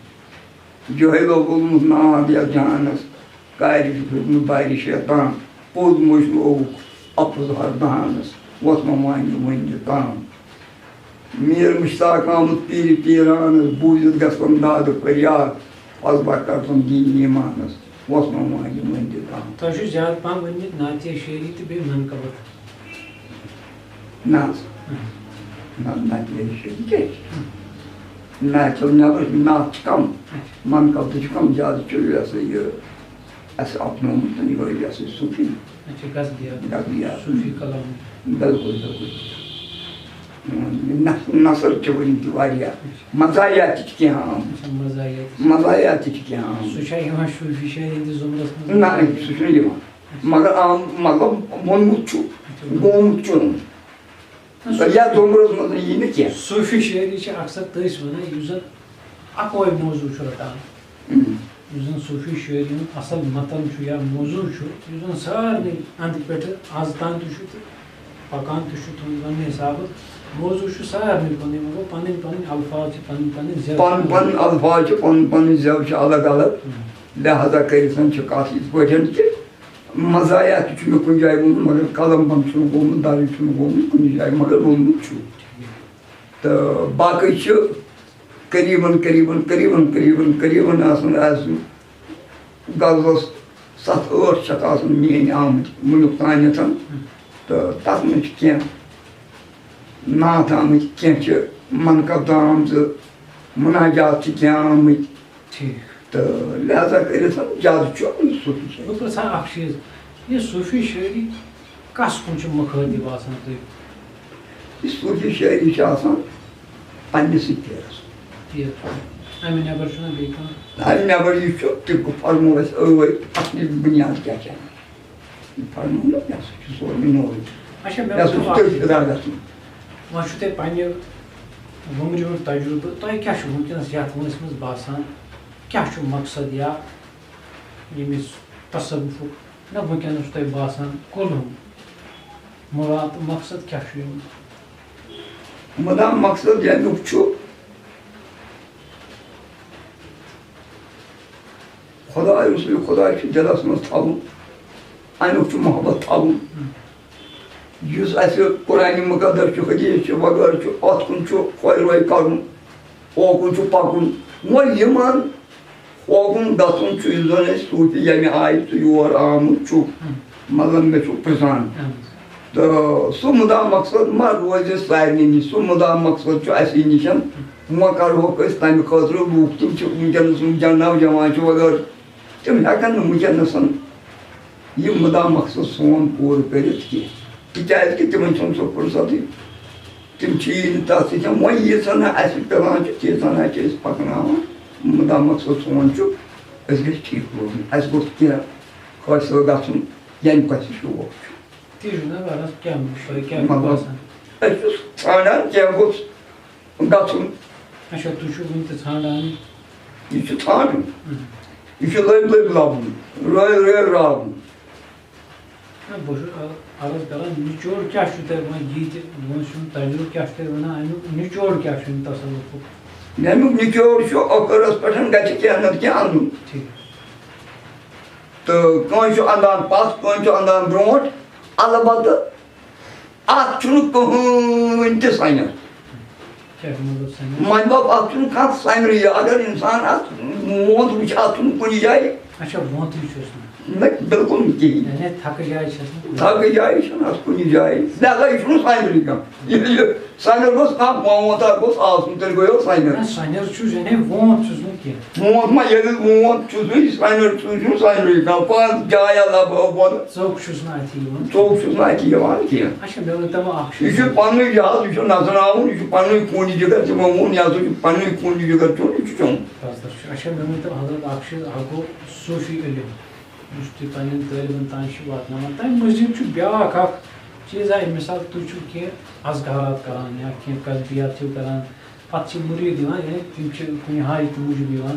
جٲہِلو گوٚمُت ناد یتھ جانس، کارِ چھُ پھیوٗرمُت بارِ شیطان، پوٚز مٔشرووُکھ اپُز ہر دہانس، وۄتھ وۄنۍ وانہِ وٕنہِ تہِ تام۔ میٖر مُشتاق آمُت پیٖرِ پیٖرانس، بوٗزِتھ گژھن دادٕ فریاد، فضلہ کرتن دیٖن ایٖمانس، وۄتھ وۄنۍ وانہِ وٕنہِ تہِ تام۔ تۄہہِ چھُ زیادٕ پہم ؤنمٕتۍ نعتیہ شٲعری تہٕ بیٚیہِ منقبت۔ نہ حظ۔ نہ، نعتیہ شٲعری کیٛاہ چھِ؟ نعتو نٮ۪بر چھِ نعت چھِ کم۔ منقبت تہِ چھِ کم، زیادٕ چھُ یہِ ہسا یہِ اَسہِ اپنومُت یِہوٚے یہِ ہسا یہِ صوٗفی۔ اچھا، غزلیات۔ غزلیات۔ صوٗفی کلام۔ بِلکُل، بِلکُل۔ نث-، نثر چھِ وٕنہِ تہِ واریاہ۔ مزاحیہ تہِ چھِ کینٛہہ آمٕتۍ۔ اچھا، مزاحیہ تہِ چھِ۔ مزاحیہ تہِ چھِ کینٛہہ آمٕتۍ۔ سُہ چھا یِوان صوٗفی شٲعری ہِنٛدِس زُمرس منٛز؟ نہ، سُہ چھُنہٕ یِوان۔ مگر عام، مطلب، ووٚنمُت چھُ، اچھا۔ گوٚمُت چھُنہٕ۔ نہ، یَتھ زُمرَس منٛز یی نہٕ کینٛہہ۔ صوٗفی شٲعری چھِ اکثر تٔسۍ وَنان، یُس زَن اَکوے موضوع چھُ رَٹان۔ اۭں۔ یُس زَن صوٗفی شٲعری ہُنٛد اَصٕل مَتَن چھُ یا موضوع چھُ، یُس زَن سارنٕے اَنٛدٕ پٮ۪ٹھٕ آز تام تہِ چھُ تہٕ پَکان تہِ چھُ تُہٕنٛدِ وَننہٕ حِسابہٕ، موضوع چھُ سارنٕے پَنٕنۍ، مگر پَنٕنۍ پَنٕنۍ الفاظ چھِ، پَنٕنۍ پَنٕنۍ زٮ۪و چھِ پَنٕنۍ الگ۔ پَنٕنۍ الفاظ چھِ، پَنٕنۍ پَنٕنۍ زٮ۪و چھِ الگ الگ۔ اۭں۔ لہذا کٔرِتھ چھِ کَتھ یِتھ پٲٹھۍ کہِ مزاحیہ تہِ چھُ مےٚ کُنہِ جایہِ ووٚنمُت، مگر قلم بنٛد چھُنہٕ گوٚمُت، درٕج چھُنہٕ گوٚمُت کُنہِ جایہِ، مگر ووٚنمُت چھُ۔ تہٕ باقٕے چھِ قریٖباً، قریٖباً، قریٖباً، قریٖباً، قریٖباً آسان، آسہِ غزلس ستھ ٲٹھ شتھ آسان میٛٲنۍ آمٕتۍ وٕنیُک تانٮ۪تھ۔ تہٕ تَتھ منٛز چھِ کینٛہہ نعت آمٕتۍ، کینٛہہ چھِ منقبت آمژٕ، مناجات چھِ کینٛہہ آمٕتۍ۔ ٹھیٖک۔ تہٕ لہذا کٔرِتھ زیادٕ چھُ صوٗفی شٲعری۔ بہٕ پرٛژھٕ ہا اکھ چیٖز، یہِ صوٗفی شٲعری کس کُن چھِ مُخٲطِب آسان تُہۍ؟ یہِ صوٗفی شٲعری چھِ آسان پننِسٕے پیرس۔ ٹھیٖک۔ اَمہِ نٮ۪بر چھُنہ بیٚیہِ کانٛہہ؟ اَمہِ نٮ۪بر یہِ چھُ، تہِ فرموو اَسہِ ٲدۍ، اَصلی بُنیاد کیٛاہ چھِ اَمیُک؟ یہِ فرموو نہ، یہِ ہسا چھُ سورُے نوٚوُے۔ اچھا، مےٚ یہِ ہسا ؤنۍتو چھُ اکھ تٔتھۍ چیٖز۔ فِدا گژھُن۔ وۄنۍ چھُ تۄہہِ پننہِ وُمرِ ہُنٛد تجرُبہٕ، تۄہہِ کیٛاہ چھُ وٕنکیٚنَس یَتھ وٲنٛسہِ منٛز باسان، کیٛاہ چھُ مقصد یا ییٚمِس تصوُفُک، نہ وٕنکیٚنَس چھُ تۄہہِ باسان کُلہُم مراد تہٕ مقصد کیٛاہ چھُ یِمَن؟ مُدا مقصد ییٚمیُک چھُ، خۄداے، رسول خۄداے چھُ دِلَس منٛز تھاوُن، اَمیُک چھُ محبت تھاوُن۔ یُس اَسہِ قرآنِ مُقدس چھُ، حدیٖث چھُ، وغٲرٕ چھُ، اَتھ کُن چھُ خۄش روے کَرُن، اوکُن چھُ پَکُن۔ وۄنۍ یِمَن اوکُن گژھُن چھُ، یُس زَن اَسہِ صوٗفی ییٚمہِ آیہِ ژٕ یور آمُت چھُکھ، مطلب، مےٚ چھُکھ پرٛژھان۔ تہٕ سُہ مُدا مقصد ما روزِ سارنٕے نِش؟ سُہ مُدا مقصد چھُ اَسی نِش۔ وۄنۍ کَرہوکھ أسۍ تَمہِ خٲطرٕ لوٗکھ، تِم چھِ وٕنکیٚنَس، وٕنکیٚن نوجوان چھِ وغٲرٕ، تِم ہٮ۪کَن نہٕ وٕنکیٚنَس یہِ مُدا مقصد سون پوٗرٕ کٔرِتھ کینٛہہ، تِکیٛازِ کہِ تِمَن چھُنہٕ سُہ فرصتٕے۔ تِم چھِ یی نہٕ تَتھ سۭتۍ۔ وۄنۍ ییٖژاہ نہٕ اَسہِ پٮ۪وان چھُ، تیٖژاہ نہٕ چھِ أسۍ پَکناوان۔ مُدا مقصد سون چھُ، أسۍ گٔژھۍ ٹھیٖک روزٕنۍ، اَسہِ گوٚژھ کینٛہہ حٲصِل گژھُن، ییٚمہِ کۄسہِ شوق چھُ۔ تی چھُ نہ وَنان، کیٛاہ تۄہہِ کیٛاہ مطلب، باسان؟ أسۍ چھِ ژھانٛڈان کینٛہہ گوٚژھ گژھُن۔ اچھا، تُہۍ چھِو وٕنہِ تہِ ژھانٛڈان؟ یہِ چھُ ژھانٛڈُن۔ اہم۔ یہِ چھُ لٔبۍ لٔبۍ لَبُن، رٲوۍ رٲوۍ راوُن۔ نہ، بہٕ چھُس عر-، عرض کران، نچوڑ کیٛاہ چھُ تۄہہِ وۄنۍ یہِ تہِ، وۄنۍ چھُنہٕ تجرُبہٕ کیٛاہ چھُ تۄہہِ وَنان، اَمیُک نچوڑ کیٛاہ چھُ اَمہِ تصوُفُک؟ اَمیُک نچوڑ چھُ ٲخرس پٮ۪ٹھ گژھِ کینٛہہ نتہٕ کینٛہہ اَنُن۔ ٹھیٖک۔ تہٕ کٲنٛسہِ چھُ اَنٛدان پَتھ، کٲنٛسہِ چھُ اَنٛدان برونٛٹھ، البتہٕ اَتھ چھُنہٕ کٕہٕنۍ تہِ سَنٮ۪ر۔ کیٛاہ چھُ مطلب سَنٮ۪ر؟ مطلب، اَتھ چھُنہٕ کانٛہہ سَنرٕے۔ اگر اِنسان اَتھ وونٛتھ وٕچھِ، اَتھ چھُنہٕ کُنہِ جایہِ۔ اچھا، وونٛتھٕے چھُس نہٕ۔ نہ، بِلکُل نہٕ کِہیٖنۍ۔ یعنی تھکہٕ جایہِ چھَس نہٕ کُنہِ۔ تھکہٕ جایہِ چھَنہٕ اَتھ کُنہِ جایہِ۔ لہذا یہِ چھُنہٕ سۄنرٕے کانٛہہ۔ یہِ، یہِ سۄنر گوٚژھ کانٛہہ وونٛتھ اَکھ گوٚژھ آسُن، تیٚلہِ گوٚو سۄنر۔ نہ، سۄنر چھُس، یعنی وونٛتھ چھُس نہٕ کینٛہہ۔ وونٛتھ ما، ییٚلہِ وونٛتھ چھُس نہٕ، یہِ سۄنر چھُس، یہِ چھُنہٕ سۄنرٕے کانٛہہ۔ پانٛژھ جاے الگ بۄنہٕ۔ ژوٚک چھُس نہٕ اَتھِ یِوان۔ ژوٚک چھُس نہٕ اَتھِ یِوان کینٛہہ۔ اچھا، مےٚ ؤنۍ تو وۄنۍ اَکھ چیٖز۔ یہِ چھُ پَننُے جہاز، یہِ چھُ نژناوُن، یہِ چھُ پَننُے خوٗنہِ جِگر، تِمو ووٚن، یہِ ہسا چھُ پَننُے خوٗنہِ جِگر چیوٚن، یہِ چھُ چیوٚن۔ بس، بس، اچھا، مےٚ ؤنۍ تو حضرت اَکھ چیٖز، اَکھ گوٚو صوٗفی علم۔ یُس تُہۍ پننٮ۪ن طٲلبن تام چھِو واتناوان، تَمہِ مٔزیٖد چھُ بیٛاکھ اکھ چیٖزا، مثال، تُہۍ چھِو کینٛہہ اذکارات کران یا کینٛہہ کسبیات چھِو کران، پتہٕ چھِ مُریٖد یِوان، یعنی تِم چھِ کُنہِ حاجتہٕ موٗجوٗب یِوان۔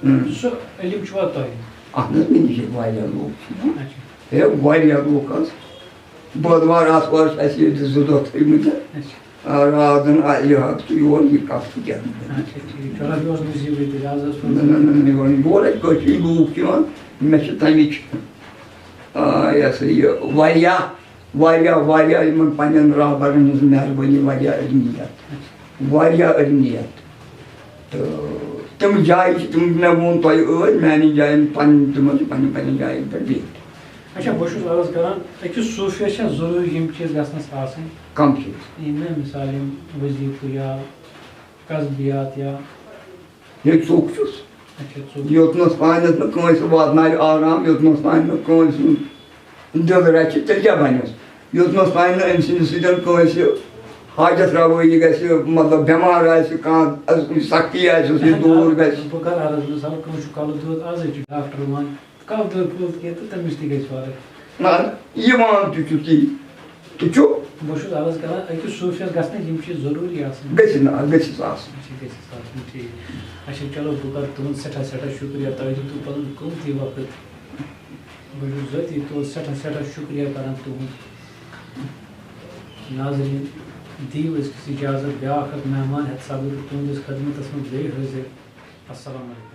اۭں۔ سُہ علم چھُوا تۄہہِ؟ اَتھ منٛز مےٚ نِش واریاہ لوٗکھ چھِ۔ اچھا۔ ہے، واریاہ لوٗکھ حظ۔ بۄدوار، آتھوار چھِ اَسہِ ییٚتہِ زٕ دۄہ تھٲومٕتۍ۔ اچھا۔ آ، راتھ زَن آیہِ یہِ حظ تہٕ یور یہِ کَتھ تہِ کیٛاہ؟ اچھا، ٹھیٖک۔ چلو، یہِ اوس نصیٖبٕے تیٚلہِ، آز ٲس نہ، نہ، نہ، نہ، یور، یور اَتہِ کٲشِرۍ لوٗکھ چھِ یِوان، مےٚ چھِ تَمِچ، آ، یہِ ہسا یہِ واریاہ، واریاہ، واریاہ یِمَن پنٛنٮ۪ن رہبرَن ہٕنٛز مہربٲنی، واریاہ علمیت، واریاہ علمیت۔ تہٕ تِم جایہِ چھِ، تِم مےٚ ووٚن تۄہہِ ٲدۍ، میٛانٮ۪ن جایَن پنٕنۍ، تِم حظ چھِ پنٕنٮ۪ن پنٕنٮ۪ن جایَن پٮ۪ٹھ بِہِتھ۔ اچھا، بہٕ چھُس عرض کران، أکِس صوٗفیَس چھا ضروٗری یِم چیٖز گژھنَس آسٕنۍ؟ کَم چیٖز؟ یِم مےٚ مثال، یِم وظیٖفہٕ یا کسبیات یا۔ ییٚتہِ ژوٚک چھُس۔ اچھا، ژوٚک۔ یوٚتنَس تانٮ۪تھ نہٕ کٲنٛسہِ واتناوِ آرام، یوٚتنَس تانۍ نہٕ کٲنٛسہِ ہُنٛد دِل رَچھِ، تیٚلہِ کیٛاہ بَنٮ۪س؟ یوٚتنَس تانۍ نہٕ أمۍ سٕنٛدِ سۭتۍ کٲنٛسہِ حاجت رَوٲیی گژھِ، مطلب، بٮ۪مار آسہِ، کانٛہہ سختی آسٮ۪س، یہِ دوٗر گژھِ۔ بہٕ کَرٕ عرض، مثال، کٲنٛسہِ چھُ کَلہٕ دود، آزَے چھُ ڈاکٹر وَنان، کَلہٕ دود پھوٚل کینٛہہ تہٕ تٔمِس تہِ گژھِ فرق۔ نہ، یِوان تہِ چھُ تی، تہِ چھُ۔ بہٕ چھُس عرض کران، أکِس صوٗفیَس گژھِ نہ یِم چیٖز ضروٗری آسٕنۍ۔ گژھِ نہ، گژھِ آسٕنۍ۔ اچھا، گژھِ آسٕنۍ، ٹھیٖک۔ اچھا، چلو، بہٕ کرٕ تُہُنٛد سٮ۪ٹھاہ، سٮ۪ٹھاہ شُکریہ، تۄہہِ دیُتوٕ پَنُن قۭمتی وقت۔ بہٕ چھُس ذٲتی طور سٮ۪ٹھاہ، سٮ۪ٹھاہ شُکریہ کران تُہُنٛد۔ ناظریٖن، دِیِو أسۍ اِجازت، بیٛاکھ اکھ مہمان ہٮ۪تھ سَپدِ تُہٕنٛدِس خدمتس منٛز بیٚیہِ حٲضِر۔ السلام علیکم۔